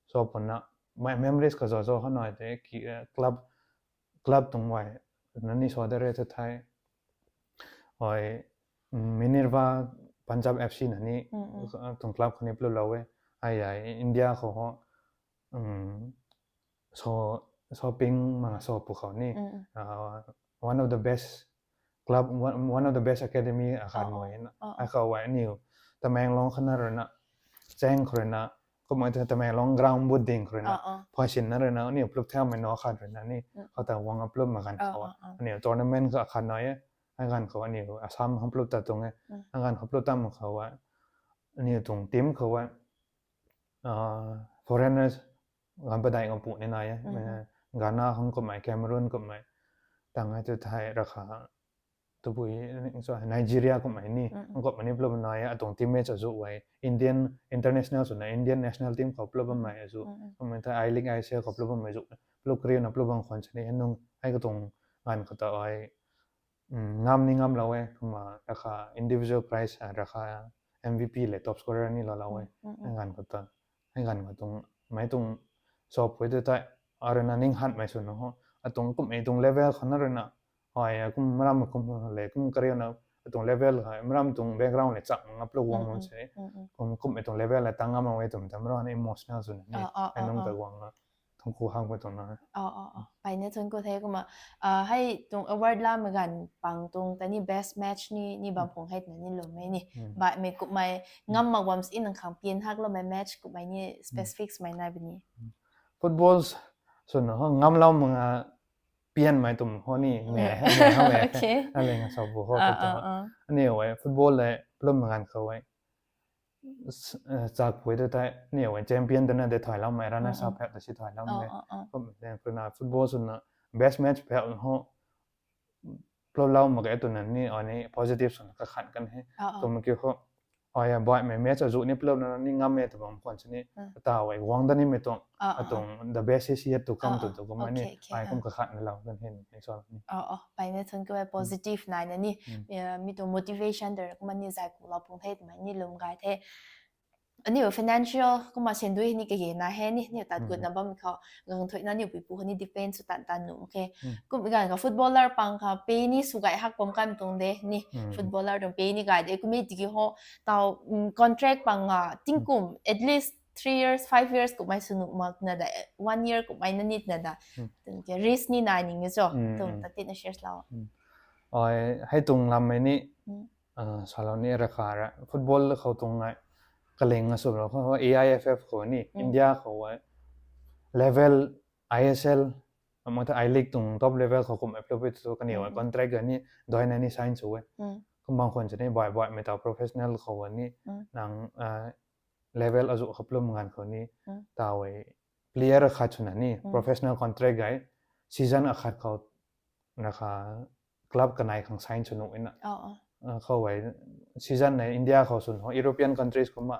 so puna mei memories kaza zo hanai te ki club club tuang guay na ni so de re tu thai Minerva Punjab FC na ni tuang club khou ni pluplou e. Ai ai India khou ho shopping manga shop pu khou ni one of the best club, one of the best academy akhat mo na. Ai khou ai aniu Tamenglong khana rui na cheng khou rui na kumna Tamenglong ground bu ding khou rui na phasinna rui na aniu plup thaumei na khat rui na ni khou ta guang plup ma ganv khou aniu tournament kha khat nai e. Ai ganv khou aniu Assam khang plup ta tuang e. Ai ganv khou plup tam khou aniu tuang team khou foreigners ganv padeih ngam pu ni nai e. Ghana khang kumhmei, Cameroon kumhmei, tang e tu thai rakha tabui Nigeria kumhmei ni kumhmei ni plup nai e. Atuang teammates azu e Indian international swna Indian national team khou plup bammei azu kumhmei thai I-League, I S L khou plup bammei zu plup kariuna plup bam khwan sini nung ai katuang ganv khou ta ai ngam ni ngamlou e. Kumna rakha individual prize rakha M V P le top scorer ni loulou e. Ai ganv khou ta ai ganv khou tuang mei tuang shop khou tu thai arui na ning hatmei swna ho atuang kumhmei tuang level khou na rui na ai kum maram kum le kum kariuna atuang level hei maram tuang background le chak ngam plup guang se kum kumhmei tuang level le tang ngam e twmei ta mara na emotional swna ni ai nung ta guang na thangku hang pa tuang na. Paina thun ku the kumna hei tuang award lamei ganv pang tuang ta ni best match ni ni bam phung hei twna ni lwmmei ni baihmei kumhmei ngam mak bam si nang khang pian hakloumei match kumhmei ni specific swmei nai bini. Football swna ho ngamlou mak nga pianmei tum ho ni me me ho me. Okay. Aling sa bu ho. Ah, ah, ah. Aniu e football le plum ngan khou e. Chak pui tu tei aniu e champion tana de thailoumei, runners up phek ta si thailoumei. Kum then kuna football swna best match phek ho pluplou mak e twna ni ani positive swna kakhan kan he. Kum ki ho ai baihmei match azu ni plupna ni ngam e tw bam khwan sini. Taw e guang da nimei tuang. Atuang the best is yet to come tu tu kum ni ai kum kakhan na lou kan he ni so ni. Paina thun ko positive nai na ni. Mi tuang motivation der kum ni zai ku lou pung the twmei ni lum gay the. Aniu financial kumna sendui ni kage na he ni, niu tat gut na bam khou, gang thuina niu puipu kha ni defense tan tan nu khe. Kum ganv kha footballer pang kha pay ni sw gay hak bam kan tuang de ni, footballer tuang pay ni gay de, kum e tiki ho, taw contract pang nga tingkum at least three years, five years kummei sw nu mak na da, one year kummei na nit na da, risk ni nai ning cho, tum ta tina shares lou. Hei tuang lammei ni salou ni rakha ra football khou tuang ngai kaling nga sw lou khou A I F F khou ni India khou level I S L, mak ta I League tuang top level khou kum e plupi tu kaniw contract ga ni doina ni sign sw e. Kum bang khwan sini baih baihmei taw professional khou ni nang level azu kha plum ngan khou ni taw e player khat swna ni professional contract gay season akhat khou na kha club kanei khang sign sw nu ina. Khou e season na India khou swn ho European countries kumna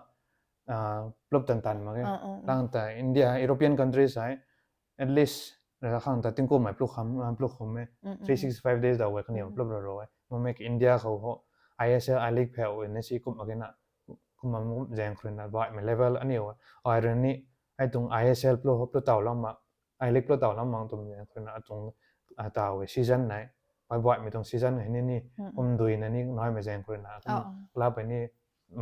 plup tan tan mak e. Lang ta India European countries hei at least na khang ta tingkum mei pluk kham pluk khum e three sixty five days daw e kaniw plup ro ro e. Mamei India khou ho I S L, I League pheu na si kum mak na kumna zaeng khruina baihmei level aniu ai rui ni hei tuang I S L plu plu taw lou mak, I League plu taw lou mak tum zaeng khruina atuang taw e season nai baih baihmei tuang season hei ni ni kum dui na ni naimei zaeng khruina club hei ni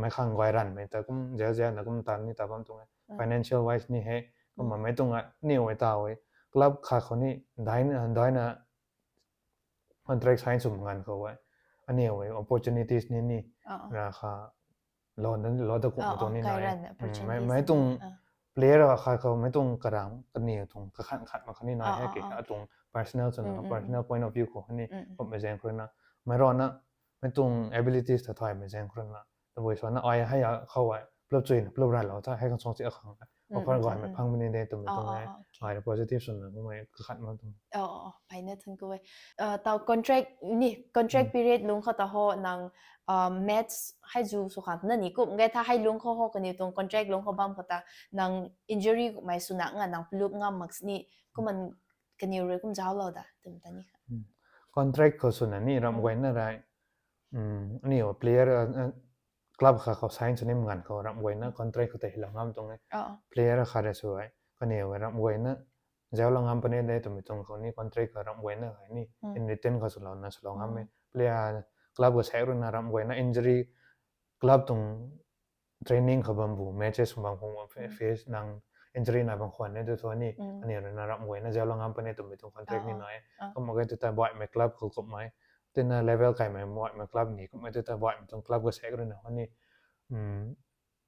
mei khang guay ranmei ta kum zau zau na kum tan ni ta bam tuang e financial wise ni he. Kumna mei tuang aniu e taw e club khat khou ni daina contract sign sw ngan khou e aniu e opportunities ni ni na kha lou da kum tuang ni na mei tuang player khat khou mei tuang karang kaniw tuang kakhan khat mak kha ni na he ke atuang personal swna personal point of view khou ni kummei zaeng khruina mei rana mei tuang abilities ta thaymei zaeng khruina tabui swana ai hei khou e plup chuina plup ran lou ta hei khang song si akhang offer gaymei phang mei ni de twmei tuang e. Ai positive swna kummei kakhan mak tuang. Paina thun ko e taw contract ni contract period lung khou ta ho nang match hei zu sw khang na ni kum ge tha hei lung khou ho kaniw tuang contract lung khou bam khou ta nang injury kummei swna nga nang plup ngam mak sini kumna kaniw rui kum zauclou da twmei ta ni kha contract khou swna ni ramh guayna rei aniu player club khat khou sign sw nim nganv khou ramh guayna contract khou tei hilou ngam tuang e. Player khat rei sw e kaniw ramh guayna zauclou ngam puni de twmei tuang khou ni contract khou ramh guayna hei ni in return khou swlouna swlou ngam e. Player club kha saek ruina ramh guayna injury club tuang training khou bam bu matches bam khou face nang injury na bam khwan e tu thu ni aniu ruina ramh guayna zauclou ngam puni twmei tuang contract ni nai e. Kum mak ge tu ta baihmei club khou kummei tina level kaimei baihmei club ni kummei tu ta baihmei tuang club kha saek ruina ho ni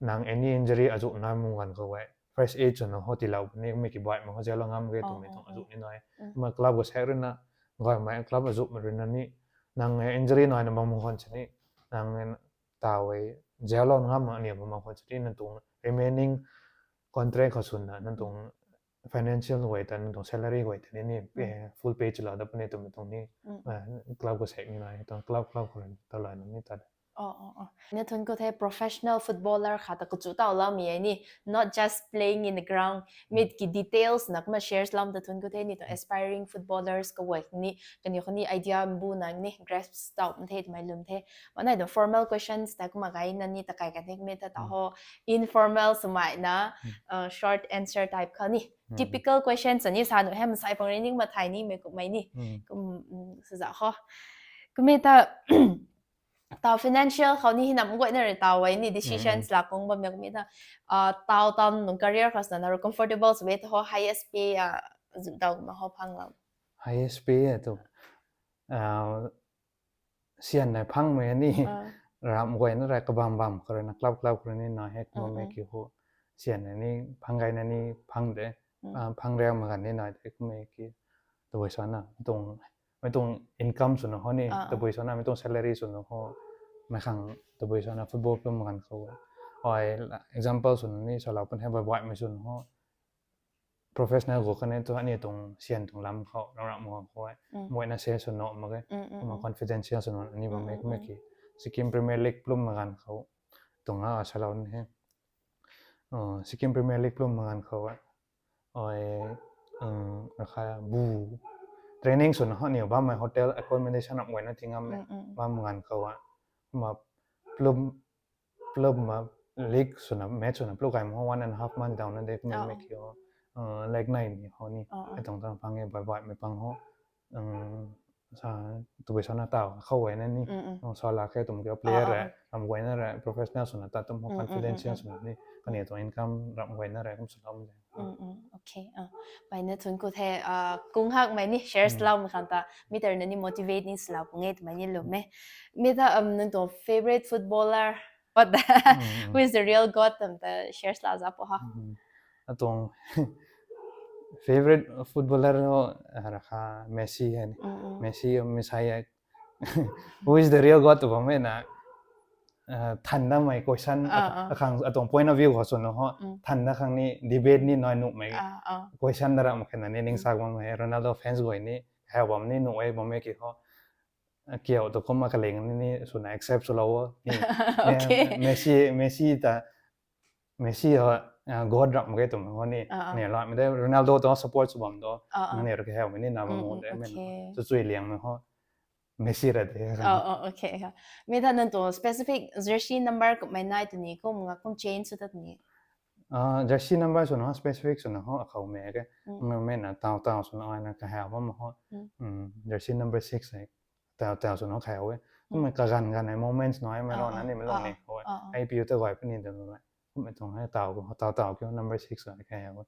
nang any injury azu nai mung ganv khou e first aid swna ho tiilou puni kummei ki baihmei khou zauclou ngam ge twmei tuang azu ni nai e. Kumna club kha saek ruina gaymei club azumei ruina ni nang injury naina bam khwan sini nang taw e zauclou ngam mak ni bam khwan sini nang tuang remaining contract khou swna nang tuang financial guay ta nang tuang salary guay ta ni ni full pay chilou da puni twmei tuang ni club kha saek ni nai tuang club club khou ta lana ni ta de. Na thun ko the professional footballer khat ta kachu taw loumei e ni not just playing in the ground mit ki details na kumna shares lam ta thun ko the ni tuang aspiring footballers kaguay ni kaniw khou ni idea mbu nang ni grasp taw the twmei lwm the. Manei tuang formal questions ta kumna gayna ni takai kan the mi ta ta ho informal swmei na short answer type khou ni typical questions ani sa nu he masai pang ri ni kumna thay nimei kummei ni kum swza ho kummei ta taw financial khou ni hinam guayna rui taw e ni decisions lak kung bammei kummei ta taw taw nung career khou swna na ru comfortable sw e ta ho highest pay zu daw kumna ho phanglou highest pay e tu sian nai phangmei ni ramh guayna rei kabam bam khou ruina club club khou rui ni na he kumna mei ki ho sian nai ni phang gayna ni phang de phang riang ma ganv ni nai tei kummei ki tabui sana mei tuang income swna ho ni tabui sana mei tuang salary swna ho mei khang tabui sana football plum ganv khou e. Ai example swna ni salou pun hei baihmei swna ho professional gu kane tu aniu tuang sian tuang lam khou ram ram khou e. Muaina se swna mak ge. Kumna confidential swna ni bammei kummei ki Sikkim Premier League plum ma ganv khou tuang a salou ni he. Sikkim Premier League plum ma ganv khou e. Ai rakha bu training swna ho niw bammei hotel accommodation ram guayna ti ngam e. Bam ganv khou e. Kumna plum plum ma league swna match swna plum kai mo one and a half month dauna de kummei ki ho like nai ni ho ni e tuang tang phang e baihmei pang ho tabui sana taw khou guayna ni sa la khe tum ki player re ram guayna re professional swna ta tum ho confidential swna ni kaniw tuang income ram guayna re kum swlou de. Mpeyna thun ku the kung hakmei ni share swloumei khang ta mi ta rui na ni motivate ni swlou pung e twmei ni lwm e. Mi ta nang tuang favourite footballer what the who is the real god twmei ta share swlou za pu ha. Atuang favourite footballer ho rakha Messi hei ni. Messi messai who is the real god tw bammei na than damei question akhang atuang point of view khou swna ho than da khang ni debate ni nai nuhmei question da ram khe na ni ningsak bammei Ronaldo fans guay ni hei bam ni nuh e bammei ki ho kiu tu kumna kaling ni swna accept swlou o ni. Messi Messi ta Messi ho god ram ge twmei ho ni ni lamei de Ronaldo tu support sw bam do nang ni rui kahawmei ni na bam de mei chu chui liangmei ho Messi ra de. Mi ta nang tuang specific jersey number kummei nai tw ni kum nga kum change sw ta tw ni. Jersey number swna ho specific swna ho akhou mei ke mei na taw taw swna aina kahaw bam ho jersey number six hei taw taw swna kahaw e. Kummei kaganv ganv hei moments naimei rana nimei lung ni khou e ipu ta guay puni de mei kummei tuang hei taw taw taw kiu number six hei kahaw e.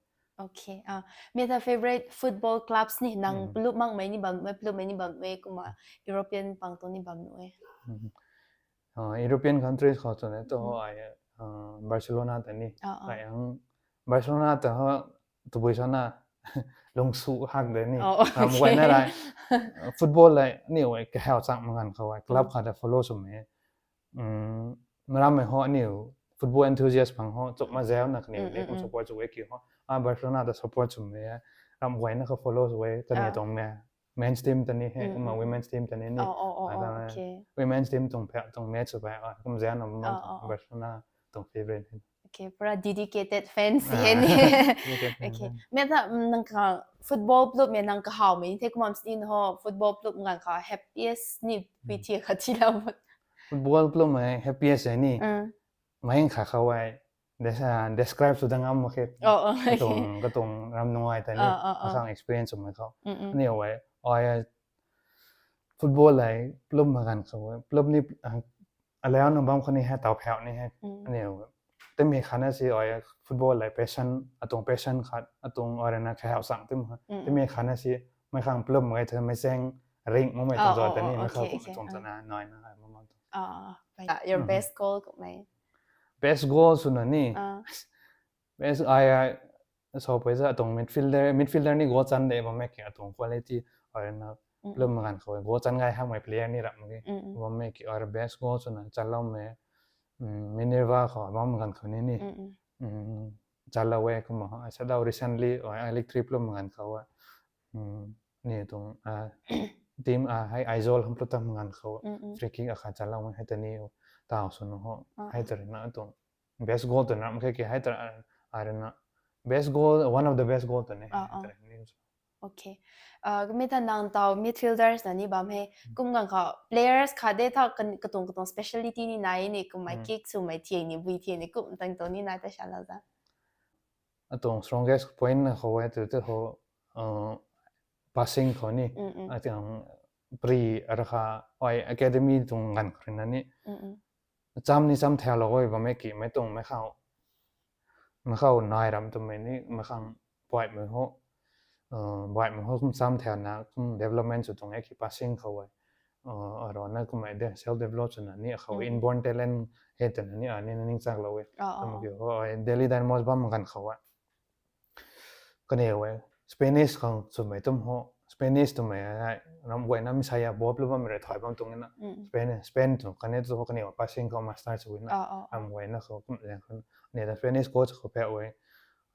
Mi ta favourite football clubs ni nang plup makmei ni bam e plupmei ni bam e kumna European pang tuang ni bam nu e. European countries khou twna tu ai Barcelona ta ni ai ang Barcelona ta ho tabui sana lungsu hak de ni ram guayna rai football lei aniu e kahaw chang ma ganv khou e club khat ta follow swmei marammei ho aniu football enthusiast pang ho chukma zau na kaniw de kum support sw e ki ho a Barcelona ta support swmei ram guayna khou follow sw e kaniw tuang mei men's team ta ni hei kumna women's team ta ni ni women's team tuang pha tuang match sw pai kum zau na Barcelona tuang favourite hei. Pura dedicated fans hei ni. Mi ta nang ka football plupmei nang kahawmei ni the kumna sini ho football plup ganv khou happiest ni pui thi khat thilou. Football plupmei happiest hei ni mei kha khou e describe sw da ngam mak khe. Katuang ram nungai ta ni akhang experience swmei khou aniu e ai football lei plum ma ganv khou e plum ni alau na bam khou ni hei taw phau ni hei aniu timi khatna si ai football lei passion atuang passion khat atuang ai rana kahaw chang timi khatna si mei khang plum mak ge themei chaeng ring makmei tuang zat ta ni mei khou kum tuang tana naina hei ma your best goal kummei. Best goal swna ni best ai ai sapui za atuang midfielder midfielder ni goal chan de bammei ki atuang quality ai rana plum ma ganv khou goal chan gay hakmei player ni ram mak ge bammei ki ai best goal swna chanloumei Minerva khou bam ganv khou ni ni chanlou e kumna ai sadau recently ai League Three plum ma ganv khou e ni tuang team hei Aizawl hum plutam ma ganv khou free kick akhat chanloumei hei ta ni taw swna ho hei ta rana atuang best goal twna ram khe ki hei ta ai rana best goal one of the best goal twna ni. Mi ta nang taw midfielders na ni bam hei kum ganv khou players khat de tha katuang katuang speciality ni nai ni kummei kick swmei thiang ni bui thiang ni kum tang tuang ni nai ta salou za. Atuang strongest point na khou e tu tu ho passing khou ni atuang pre rakha ai academy tuang ganv khou rui na ni cham ni cham thaulou e bammei ki mei tuang mei khou mei khou nai ram twmei ni mei khang baihmei ho baihmei ho kum cham thauna kum development sw tuang e ki passing khou e arana kummei de self develop swna ni akhou inborn talent hei twna ni ani na ningchaklou e. Kum ki ho Delhi Dynamos bam ganv khou e kaniw e Spanish khang swmei tum ho, Spanish twmei ai ram guayna mi saya bop lu bam rei thay bam tuang na. Spain Spain tu kaniw tu ho kaniw passing khou master sw na. Ram guayna khou kum liang khou ni ta Spanish coach khou phe we.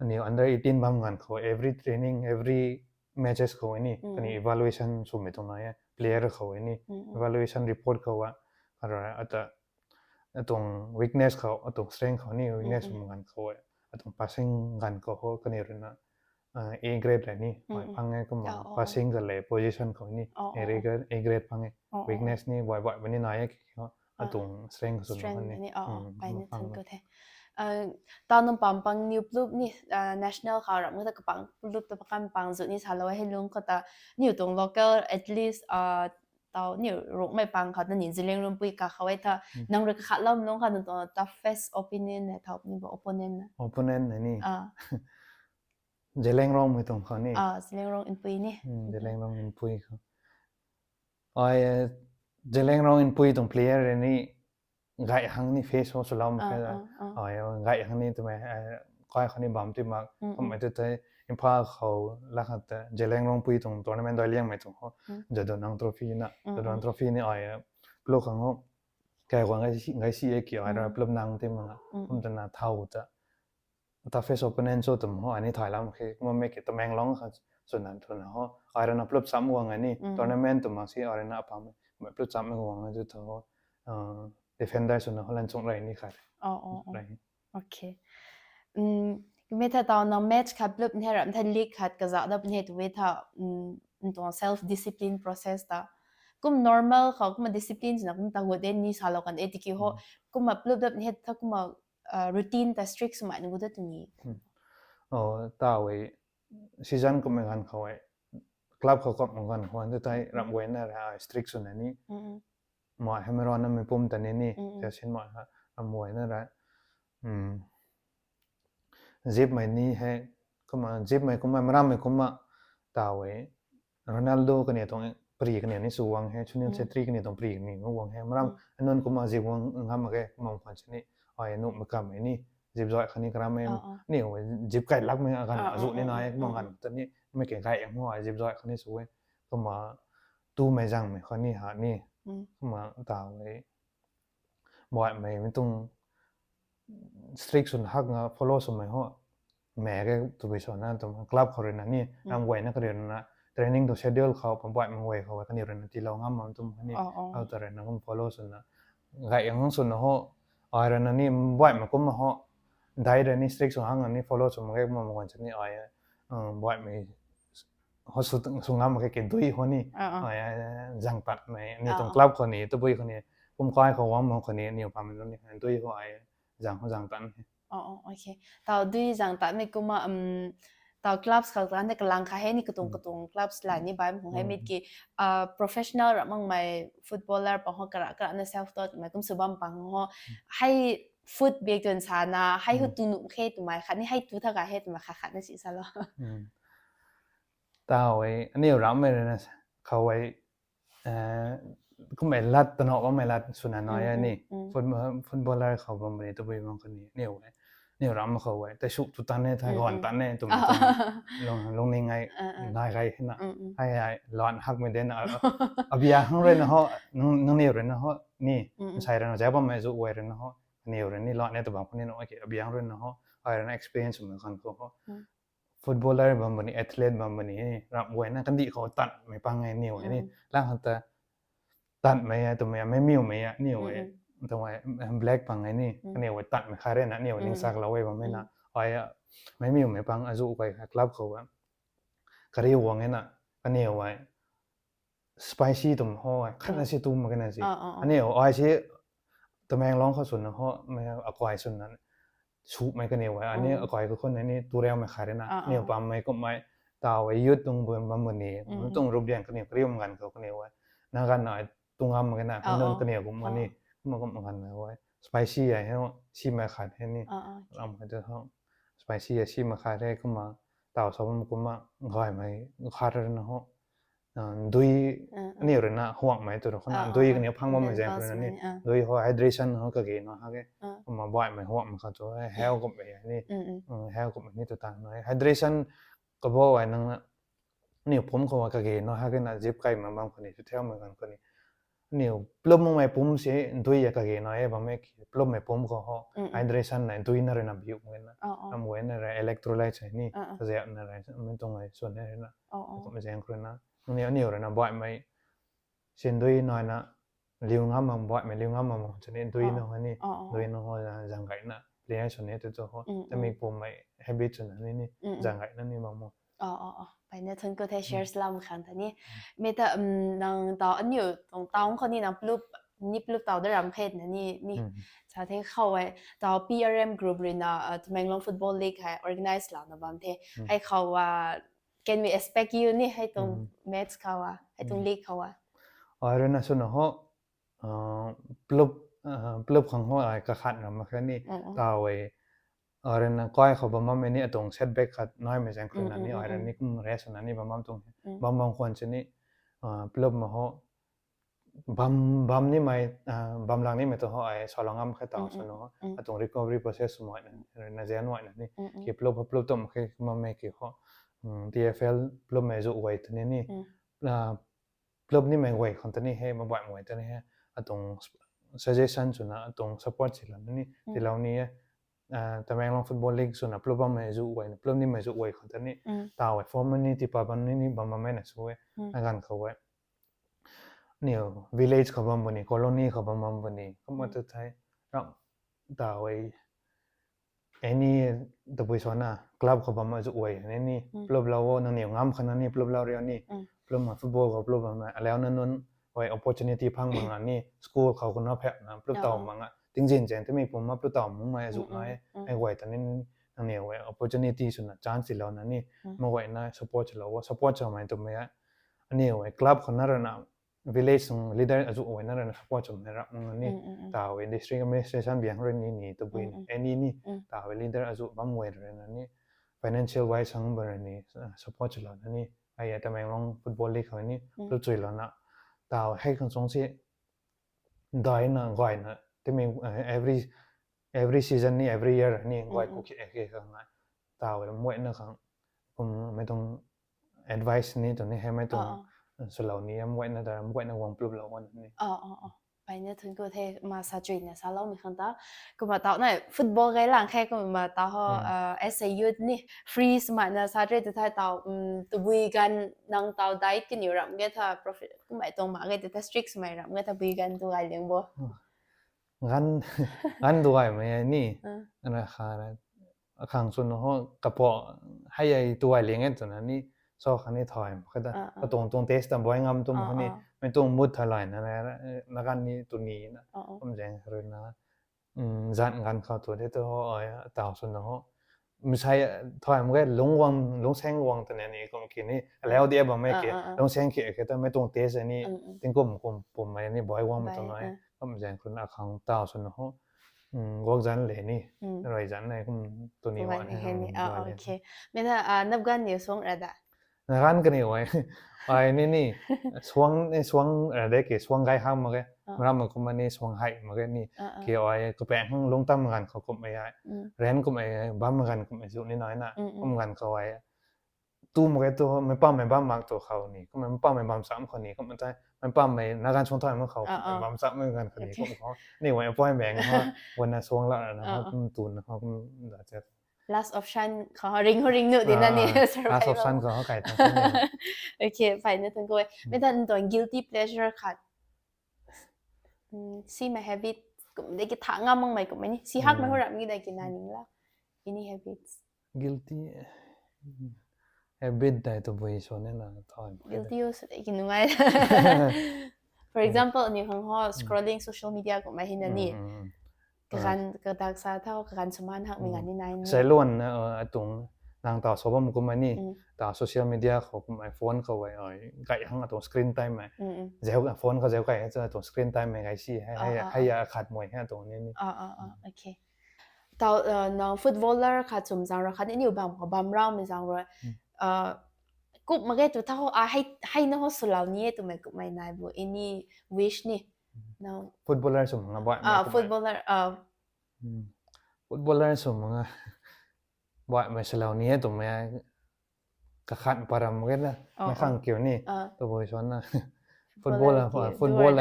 Aniw under eighteen bam ganv khou every training, every matches khou ni kaniw evaluation swmei tuang na e, player khou ni evaluation report khou a, kara ata atuang weakness khou, atuang strength khou ni weakness swmei ganv khou e, atuang passing ganv khou ho kaniw rui na A grade le ni mai phang e kumna passing ka le position khou ni A grade phang e. Weakness ni buai buai bani nai e ki ho, atuang strength sw strength ni pai ni than ko the. Tau nung pam pang niw plup ni national khou ram ta kapang plup ta pakam pang zu ni salou hei lung khou ta niw tuang local at least tau niw rukmei pang khou ta ni Zeliangrongpui ka khou e tha nang rui kakhat lam lung khou nang tuang toughest opponent ne thau ni bo opponent na opponent na ni Zeliangrongmei tuang khou ni Zeliangrong Inpui ni Zeliangrong Inpui khou ai Zeliangrong Inpui tuang player ni gay hang ni face ho swlou mak khe ai gay hang ni twmei kai khou ni bam ti mak kummei tu tei Imphal khou la khat ta Zeliangrongpui tuang tournament doi liangmei tuang ho Jadonang Trophy na Jadonang Trophy ni ai pluk khang ho kai guang gay si e ki ai ra plup nang ti mak kum tana thau ta toughest opponent cho twm ho ani thay lam khe kumna mei ki Tamenglong kha swna twna ho ai rana plup cham guang ani tournament twmei si ai rana apam mei plup cham guang tu tho defender swna ho lan chung rei ni khat. Okay. Mei tha tau na match khat plup ni ram tha league khat kaza da puni tu we tha tuang self discipline process ta kum normal khou kumna discipline swna kum ta gut de ni salou kan e tiki ho kumna plup dap ni tha kumna routine ta strict swmei ni gut da tu ni. Tau e season kummei ganv khou e club khou kummei ganv khou tu tei ram guayna ra strict swna ni mai hei mei rana mei pum ta ni ni jasin mai ram guayna ra zipmei ni hei kumna zipmei kumna marammei kumna tau e Ronaldo kaniw tuang pri kaniw ni sw guang he, Sunil Chhetri kaniw tuang pri kaniw ni guang he, maram anun kumna zip guang ngam mak ge kumna khwan sini ai nuhmei kammei ni zip zay khani karammei ni zip kai lakmei ganv azu ni nai kumna ganv ta ni mei ke gay ang ai zip zay khani sw e kumna tumei zangmei khani ha ni kumna tau e baihmei mi tuang strict swn hak nga follow swmei ho mei ke twbui swna twm club khou rui na ni ram guayna kariu rui na training tu schedule khou pam baihmei guay khou kaniw rui na tiilou ngam mak twm kani hau ta rui na kum follow swna gay ang swna ho ai rui na ni baihmei kumna ho dai rui ni strict swn hak nga ni follow swmei ge kumna mak guan sini ai baihmei ho sw ngam mak khe ki dui ho ni zang tatmei ni tuang club khou ni tabui khou ni kum kai khou guang mak khou ni niw pammei ni dui ho ai zang ho zang tan he. Tau dui zang tatmei kumna tau clubs khou tan de kalang kha he ni katuang katuang clubs la ni baihmei hei mit ki professional ram makmei footballer pang ho kara kara na self taught mei kum sw bam pang ho hei foot bag tun sana hei hu tu nuh khe twmei khat ni hei tu tha ka he twmei khat khat na si salou. Tau e aniw rammei rui na khou e kummei lat tanoh bammei lat swna nai e ni footballer khou bam ni tabui bam khou ni niw e niw ram khou e tei suk tu tan e thai guan tan e twm lungning ai nai gay hena hei ai lan hakmei de na abia hang rui na ho nangniw rui na ho ni sai rui na zau bammei zu guay rui na ho kaniw rui ni lan e tw bam khou ni na ki abia hang rui na ho ai rui na experience mei khan khou ho footballer bam bam ni athlete bam bam ni ram guayna kandih khou tatmei pang e niw e ni lang khan ta tatmei e twmei e meimiumei e niw e twmei black pang e ni kaniw e tatmei khat rui na niw e ningsaklou e bammei na ai meimiumei pang azu kai club khou kariu guang e na kaniw e spicy twm ho khatna si tu mak kena si aniw ai si Tamenglong khou swna ho mei akai swna sumei kaniw e ani akai khou khun ni tu riaumei khat rui na niw pammei kummei tau e youth tuang bam bam ni tuang rup diang kaniw kariu ganv khou kaniw e na ganv na tu ngam mak kena nunc kaniw kum ni kumna kum ganv na e spicy e he simei khat he ni ram khat tu ho spicy e simei khat he kumna tau sa bam kumna gaymei khat rui na ho dui aniw rui na huakmei tu rui khou na dui kaniw phang bammei zaeng rui na ni dui ho hydration ho kage na ha ke kumna baihmei huakmei khat tu hei hau kummei ni hau kummei ni tu tan na hydration kabau ai nang na, aniu pum khou kage na ha ke na zip kai ma bam khou ni, chu theu ma gan khou ni. Aniu plum mei pum si ndui ya kage na e bam e ki, plum mei pum khou ho, Mm, mm. hydration na ndui na rui na biu mei na. Oh, oh. Am wei na rei electrolyte ni, Ah, ah. Kazia na rei, mei tuang ai suan e rui na. Oh, oh. Kum zeng khou rui na. Aniu, aniu rui na baih mei, sindui nai na, liu ngam mang baih mei, liu ngam mang mang, chuni ndui Oh. na ho ni, Oh, oh, ndui oh. na ho zang gai na, play ai suan e tu tu ho. Mm, Tamei mm. pum mei habit suan ni ni, Mm, mm. Zang gai na ni bam mo. Oh, oh, oh. Pai na thun ko the share slam khang ta ni. Mei ta, um, nang tau aniu tuang town khou ni nang plup, ni plup tau da ram khe na ni, ni. Mm. Sa the khou e, tau P R M group rui na, uh, Tamenglong Football League hei organize lau na bam the. Mm. Hei khou, uh, can we expect you ni, hei tuang Mm. match khou a, hei tuang Mm. league khou a? Ai rui na suan ho, uh, plup, uh, plup khang ho ai kakhat ram ma khe ni, Mm, mm. Tau e, ai rui na kai khou bam bam e ni, atuang setback khat nai mei zeng khou rui na Mm, ni, mm, ai rui mm, ni kum rest na ni bam bam tuang. Mm. Bam bam khwan chuni, uh, plup ma ho, bam, bam ni mei tu ho, ai sa lang ngam khe tau Mm, mm, suan ho. mm. Atuang recovery process mei na, rui na zen mei na ni. Mm, mm. Ki plup, plup tum khe ma mei ki ho. Mm, T F L plup mei zu wei tu ni ni. Mm. Ah, plup ni mei wei khang ta ni he, ma baih mei wei ta ni he. Atuang s-, suggestion suan na, atuang support si lan ni, Mm. ti lau ni e. Ah, Tamenglong Football League suan na plup bam mei zu wei na, plup ni mei zu wei khang ta ni. Mm. Tau e, form ni ti pa bam ni ni bam bam mei na su e. Mm. Agan khou e. Niu village khou bam bam ni, colony khou bam bam bam ni. Kum Mm. tu thei. Ram tau e. Any tabui suan na, club khou bam ma zu wei ni ni. Mm. Plup lau o, nang niu ngam khang na ni, plup lau rio ni. Mm. Plup ma football khou plup bam ma. Alau na nunc, wei opportunity phang ma nga ni, school khou kuna phek na, plup tau Oh. ma nga. Tingzin zeng tamei pum ma plup tau mung ma zu Mm, na mm, e. mm. Ai wei ta ni ni, nang niu wei opportunity suan na, chance ti lau na ni. Mm. Ma wei na support lau o, support sa mei tu mei a. Aniu wei club khou na rui na, village sung leader azu wei na rui na support sa mei rap mung ni. Mm, mm, mm. Tau e district administration biang rui ni ni, tabui Mm, ni, mm. any ni. Mm. Tau e leader azu bam wei rui na ni. Financial wise hang ba rui ni, uh, support sa lau na ni. Ai ya Tamenglong Football League khou ni, Mm. plup chui lau na. Tau hei khang song si, dai na, gay na, tamei, uh, every, every season ni, every year ni, gay Mm, ku mm. ki, ki khang na. Tau e mei na khang, kum mei tuang advice ni tu ni he mei tuang, Oh, oh. Sa lau ni, am wei na ta, am wei na guang plup lau wan ni. Oh, oh, oh. Pai na thun ko the, ma sa chui na sa lau mei khang ta. Kumna tau na football gai lang khe, kumna tau ho, Mm. uh, as a youth ni, free sma na sa tre tu thai tau, um, tabui gan nang tau diet ki niu ram ge tha, profit, kumna tuang ma ge tu thai strict sma ram ge tabui gan tu gai liang bo. Gan, gan tu gai mei ni. Mm. Ana kha na, akhang suan ho, kapo, hai ai tu gai liang e tu na ni, so khang ni thai ma khe ta. Ah, ah. Katuang tuang taste ta boi ngam tum Ah, khang ni, ah. mei tuang mood thai lai na, na, na gan ni tu ni na. Oh, oh. Kum zeng rui na. Mm, zan gan khou tu the tu ho, ai, tau suan ho. Misai, thai ma ge, lung wang, lung seng wang ta ni ni, kum ki ni, alau di bam mei Ah, ki, ah, ah. Lung seng ki, ki ta mei tuang taste ni, Mm, mm. tingkum kum pum mei ni, boi wang mei tu Bai, nai. ah. Kum zeng khou na akhang tau suan ho. Mm, guak zan le ni. Mm. Rui zan nai kum tu ni Guak wan ni he, he ni. mm, Ah, guak le. Okay. Mei na, ah, nap gan niu suang ra da? Na gan kani wai. Ai ni ni. Suang ni suang ra de ki, suang gai hang ma ge. Ah. Mram ma kum ni suang hai ma ge ni. Ah, ah. Ki ai kapeng hang lung tam gan khou kum ai ai. Mm. Ren kum ai, bam gan kum ai zu ni nai na. Mm, mm. Kum gan khou ai. Tu ma ge tu, mei pam mei bam mak tu khou ni. Kum mei pam mei bam sam khou ni. Kum mei tai, mei pam mei na gan suang thai ma khou. Ah, ah. Bam sam mei gan khou ni. Okay. Kum khou. Ni wai appointment ma. Wan na suang la na. Ah, ah. Kum tu na khou kum da chat. Last option khou ring ho ring nu di na ni. Ah, survival. Last option khou kai ta. Okay, fine, na thank you. Mm. Mei ta ntuang guilty pleasure khat. Mm, si mei habit, kum de ki tha ngam mang mei kum mei ni. Si hak mei, mm, ho ram ni dai ki na ning la. Any habits? Guilty, mm, habit dai tu bui suan e na thai. Guilty ho su de ki nungai. For, mm, example, ni khang ho, mm, scrolling social media kum mei hi na ni. Mm, mm, mm. Kagan, kadak sa thau, kagan suman hak mi, mm, gan ni nai ni. Sai luan na, uh, atung, nang tau sa bam kum ni, mm, tau social media khou kum ai phone khou ai, ai, gai hang atung screen time ai. Mm, mm. Zeu, phone khou zeu kai, atung screen time ai gai si, hai, ah, hai, ah, hai, ah, ya khat mui hai atung ni ni. Ah, ah, ah, mm. Okay. Tau, uh, nang footballer khat sum zang ro khat ni niu bam, bam rau mi zang ro. Mm. Uh, kup ma ge tu thau, ah, hai, hai na ho sulau ni e tu mei kup mei nai bu, any wish ni. Mm. Nang footballer sum nga bai, ah, mei kup mei. Footballer, ah. Mm. Footballer sum nga. Baih mei salau ni e tu mei, kakhat param ke na, mei khang kiu ni, tabui swan na. Football, football,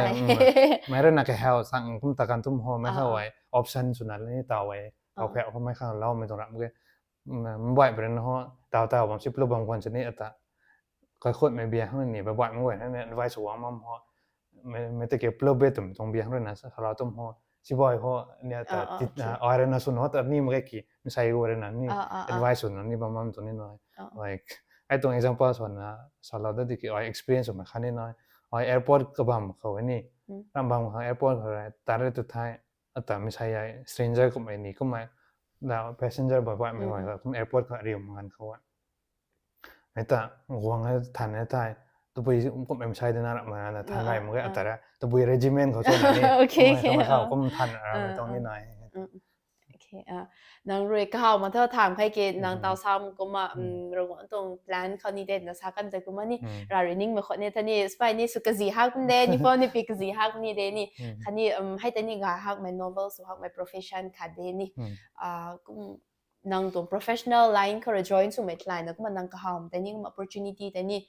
mei rui na kahau sang kum ta kan tum ho, mei khou ai option swna ni taw ai, taw khe ho mei khang lou mei tuang ram ke. Mbaih brin ho, taw taw bam si plu bam kwan sini ata. Kaikhutmei bia hang ni, baih baihmei guay na advice wang mam ho. Mei ta ke plu be tum tuang bia hang rui na sa khala tum ho. Siboi ho, ni ata, ai rui na sun ho, ta ni mak ki, msai gu rui na ni, advice swna ni bam mam tu ni nai. Like, ai tuang example swan na, salou da di ki, ai experience mei khan ni nai. Ai airport kabam khou ni, ram bam khou airport khou rui, tare tu thai, ata msai ai stranger kummei ni, kummei, da passenger baih baihmei guay kum airport khou riu mangan khou. Mei ta, guang e than e thai, tabui kum msai dina ram na than gay mak ge ata ra, tabui regiment khou chuna ni, kum than ram tuang ni nai. Nang rui kahau ma tho tham khai ke, nang taw sam kumna, Ravguangc tuang plan khou ni de, na sa kan ta kumna ni, ra rui ningmei khou ni ta ni, spy ni sw kazi hak de, ni pau ni pi kazi hak ni de ni, khatni, hei ta ni ga hakmei novel sw hakmei profession khat de ni, kum nang tuang professional line khou rui join swmei thalayna kumna nang kahawmei ta ni, kumna opportunity ta ni,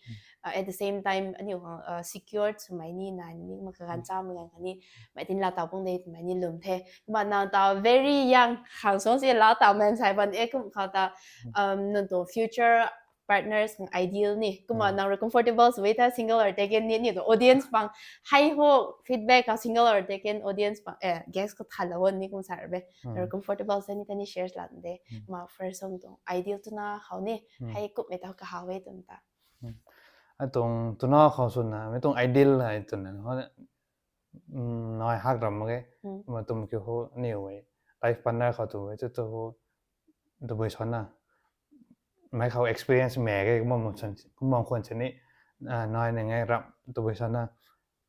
at the same time aniu khang secure swmei ni nai ni, kumna kaganv chamei ganv khatni, mei tin la taw pung de twmei ni lwm the. Kumna nang ta very young khang song si la taw man sai ban e kum khou ta, nang tuang future partners khang ideal ni, kumna nang rui comfortable sw e ta single or taken ni, ni tu audience pang, hei ho feedback khou single or taken audience pang, guest khou thanlou ni kum sa ra be. Nang rui comfortable sa ni ta ni share lan de. Kumna first song tuang ideal twna khou ni, hei kummei ta kahaw e twm ta. Atuang twna khou swna, mei tuang ideal hei twna ho, nai hak ram mak ge, kumna tum kiu ho, aniu e, life partner khou tu e, tu tu ho, tabui swan na. Mei khou experience mei ge, kumna khwan sini, nai ni ngai ram, tabui swan na.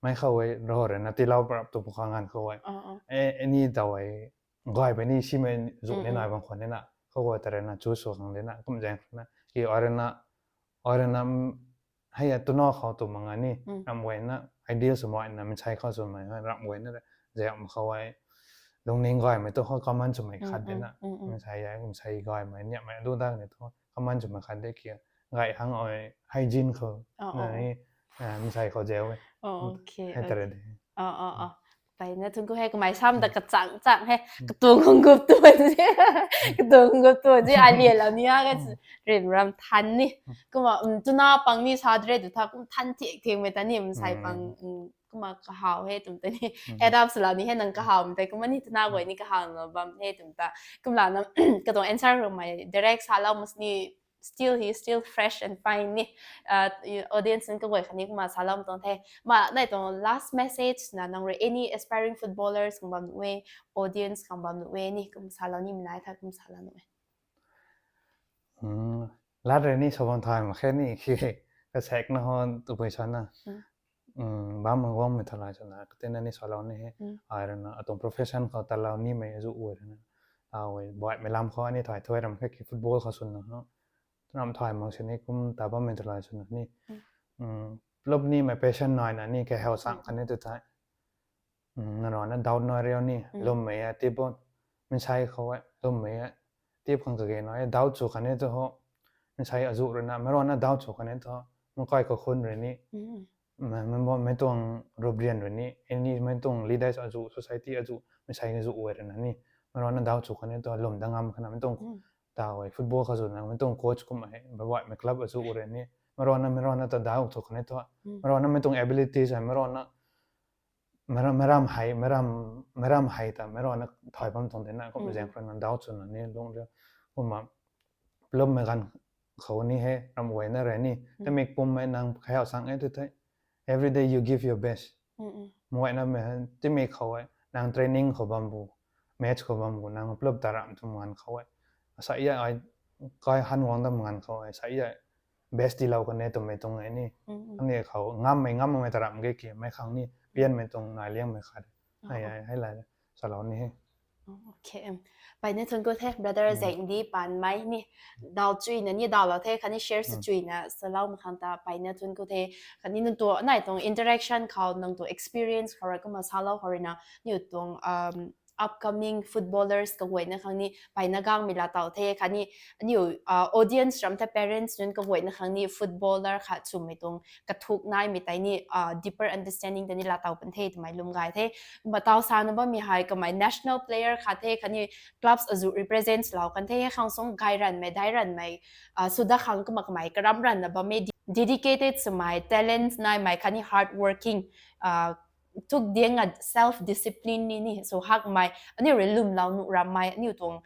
Mei khou e, ro rui na, tiilou rap tu pukha nganv khou e. Ni taw e, gay pei ni simei zu ni nai bang khwan ni na, khou e ta rui na, choose sw khang de na, kum zaeng na, ki ai rui na, ai rui na, hei a twna khou tu mak nga ni, ram guay na, ideal swmei na, msai khou swmei, ram guay na, zaeng khou e, lungning gaymei tu khou common swmei khat de na, msai e, msai gaymei, niamhmei, adu da ni tu, common swmei khat de ki, gay hang ai, hygiene khou, na ni, msai khou zau e. Hei ta rui de. Mpeyna thun ku he, kamei sam ta kachang chang he, katuang khang gup tu e, katuang khang gup tu e, alian lam ni a ka, rim ram than ni. Kumna, twna pang ni sa de re tu tha, kum than thik thikmei ta ni, msai pang, kumna kahaw he twm ta ni. Add up swlou ni he nang kahawmei ta, kumna ni twna guay ni kahaw na bam he twm ta. Kumlana, katuang answer khou mei direct salou mak sini, still, he is still fresh and fine ni. Audience nunc kaguay khatni kumna salou tuang the. Ma, nai tuang last message na nang rui any aspiring footballers khang bam nuh e, audience khang bam nuh e ni, kum salou nimei nai tha, kum salou nuh e. Lat rui ni sa bam thay mak khe ni, ki, kasaekna ho, tabui swan na. Bam ma guangmei thalay swna, katina ni salou ni he. Ai rui na, atuang profession khou talou nimei azu e rui na. Taw e, baihmei lam khou ani thay thuay ram khe ki football khou swna ho. Ram thay mak sini kum ta bammei thalay swna ni. Club nimei passion naina ni, kahau sang khatni tu thai. Nang rui na doubt nai riu ni, lwmmei a tip o, msai khou e, lwmmei a tip khang kage nai, doubt sw khatni tu ho, msai azu rui na, mei rui na doubt sw khatni tu ho, makai kakhun rui ni, mei tuang ruprian rui ni, any mei tuang leaders azu, society azu, msai azu e rui na ni, mei rui na doubt sw khatni tu ho, lwm da ngam khatna, mei tuang, taw e, football khou swna, mei tuang coach kum hei, baihmei club azu rui ni, mei rui na, mei rui na ta doubt sw khatni tu ho, mei rui na mei tuang abilities hei, mei rui na, meiram, meiram hei, meiram, meiram hei ta, mei rui na thay bam tuang de na, kum zaeng khou rui na doubt swna ni lung riu. Kumna, clubmei ganv khou ni he, ram guay na rui ni, timik pummei nang kahau sang e tu thei, every day you give your best. Mei guayna mei, timik khou e, nang training khou bam bu, match khou bam bu, nang club ta ram tu manganv khou e. Sa e ai, kai han guang da manganv khou e, sa e ai, best tiilou kan e twmei tuang e ni. Ani khou ngammei, ngammei ta ram ge ki, mei khang ni, pianmei tuang nai liangmei khat. Ai, ai, hei lai, salou ni he. Mpeyna thun ku the, brother Zaengdi Panmei ni, daw chuina ni dawlou the, khatni share sw chuina saloumei khang ta mpeyna thun ku the, khatni nang tu nai tuang interaction khou, nang tuang experience khou rui kumna salou khou rui na, niw tuang, um, upcoming footballers kaguayna khang ni mpeyna gangmei laa taw the khatni aniu audience ram the parents nunc kaguayna khang ni footballer khat swmei tuang kathuk naimei tei ni deeper understanding tei ni laa taw pan the twmei lwm gay the. Kumna taw sana bammei hei kamei national player khat the khatni clubs azuh represent lou kan the, khang sung gay ranvmei dai ranvmei swda khang kumna kamei karam ranvna bammei dedicated swmei talent naimei khatni hard working thuk diang a self discipline ni ni sw hakmei aniu rui lwmlou nuh rammei aniu tuang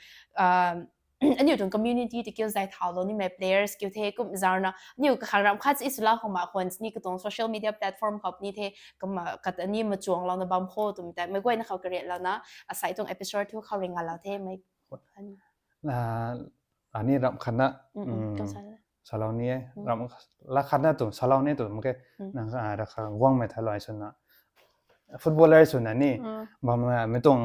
aniu tuang community tei kiu zay thaulou nimei players kiu the. Kum zarna aniu kakhang ram khat i swlou khang ma khwan ni katuang social media platform khou ni the, kumna kat ani machuanglouna bam kho twmei tei meic guayna khou kariatlouna asei tuang episode thu khou ringalou the mei. Ani ram khatna salou ni e, ram la khatna tu salou ni tu mak khe, nang rakha guangmei thailou swna footballer swna ni bam mei tuang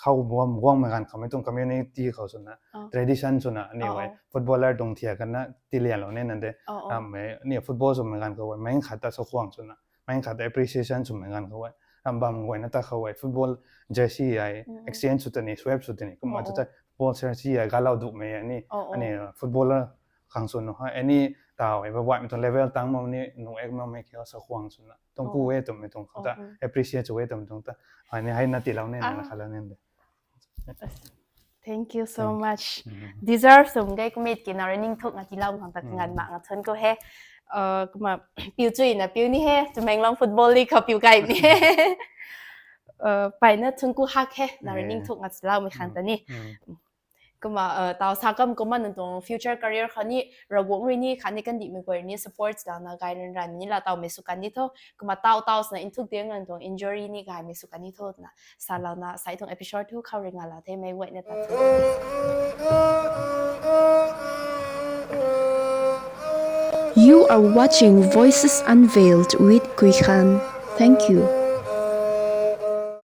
khou bam guangmei ganv khou mei tuang community khou swna tradition swna aniu footballer tuang thiak kana tilianlou ni na de. Rammei ni football swmei ganv khou mei khat ta sakhwang swna mei khat ta appreciation swmei ganv khou ram bam guayna ta khou football jersey ai exchange sw tani swap sw tani kumna ta football jersey ai galou duhmei ni ani footballer khang swna hei ani taw e baihmei tuang level tang mak ni nuh ek makmei khe sakhwang swna tuang ku e twmei tuang khou ta appreciate sw e twmei tuang ta hei ni hei na tilou ni na khalou ni de. Thank you so much. Deserve sum ge kumit ki na rui ningthuk nga tilou khang ta kanganv mak nga thun ku he. Kumna piu chuina piu ni he, Tamenglong Football League khou piu kai ni he. Mpeyna thun ku hak he na rui ningthuk nga tiloumei khang ta ni. Kumna taw sa kam kumna nang tuang future career khou ni Ravguangc rui ni khatni kandihmei guay rui ni support dauna gay run ranvmei ni laa tawmei sw kan ni tho. Kumna taw taw swna nthuk diang nang tuang injury ni gaymei sw kan ni tho twna salouna asei tuang episode thu khou ringalou the meic guayna ta. You are watching Voices Unveiled with Kuikhan. Thank you.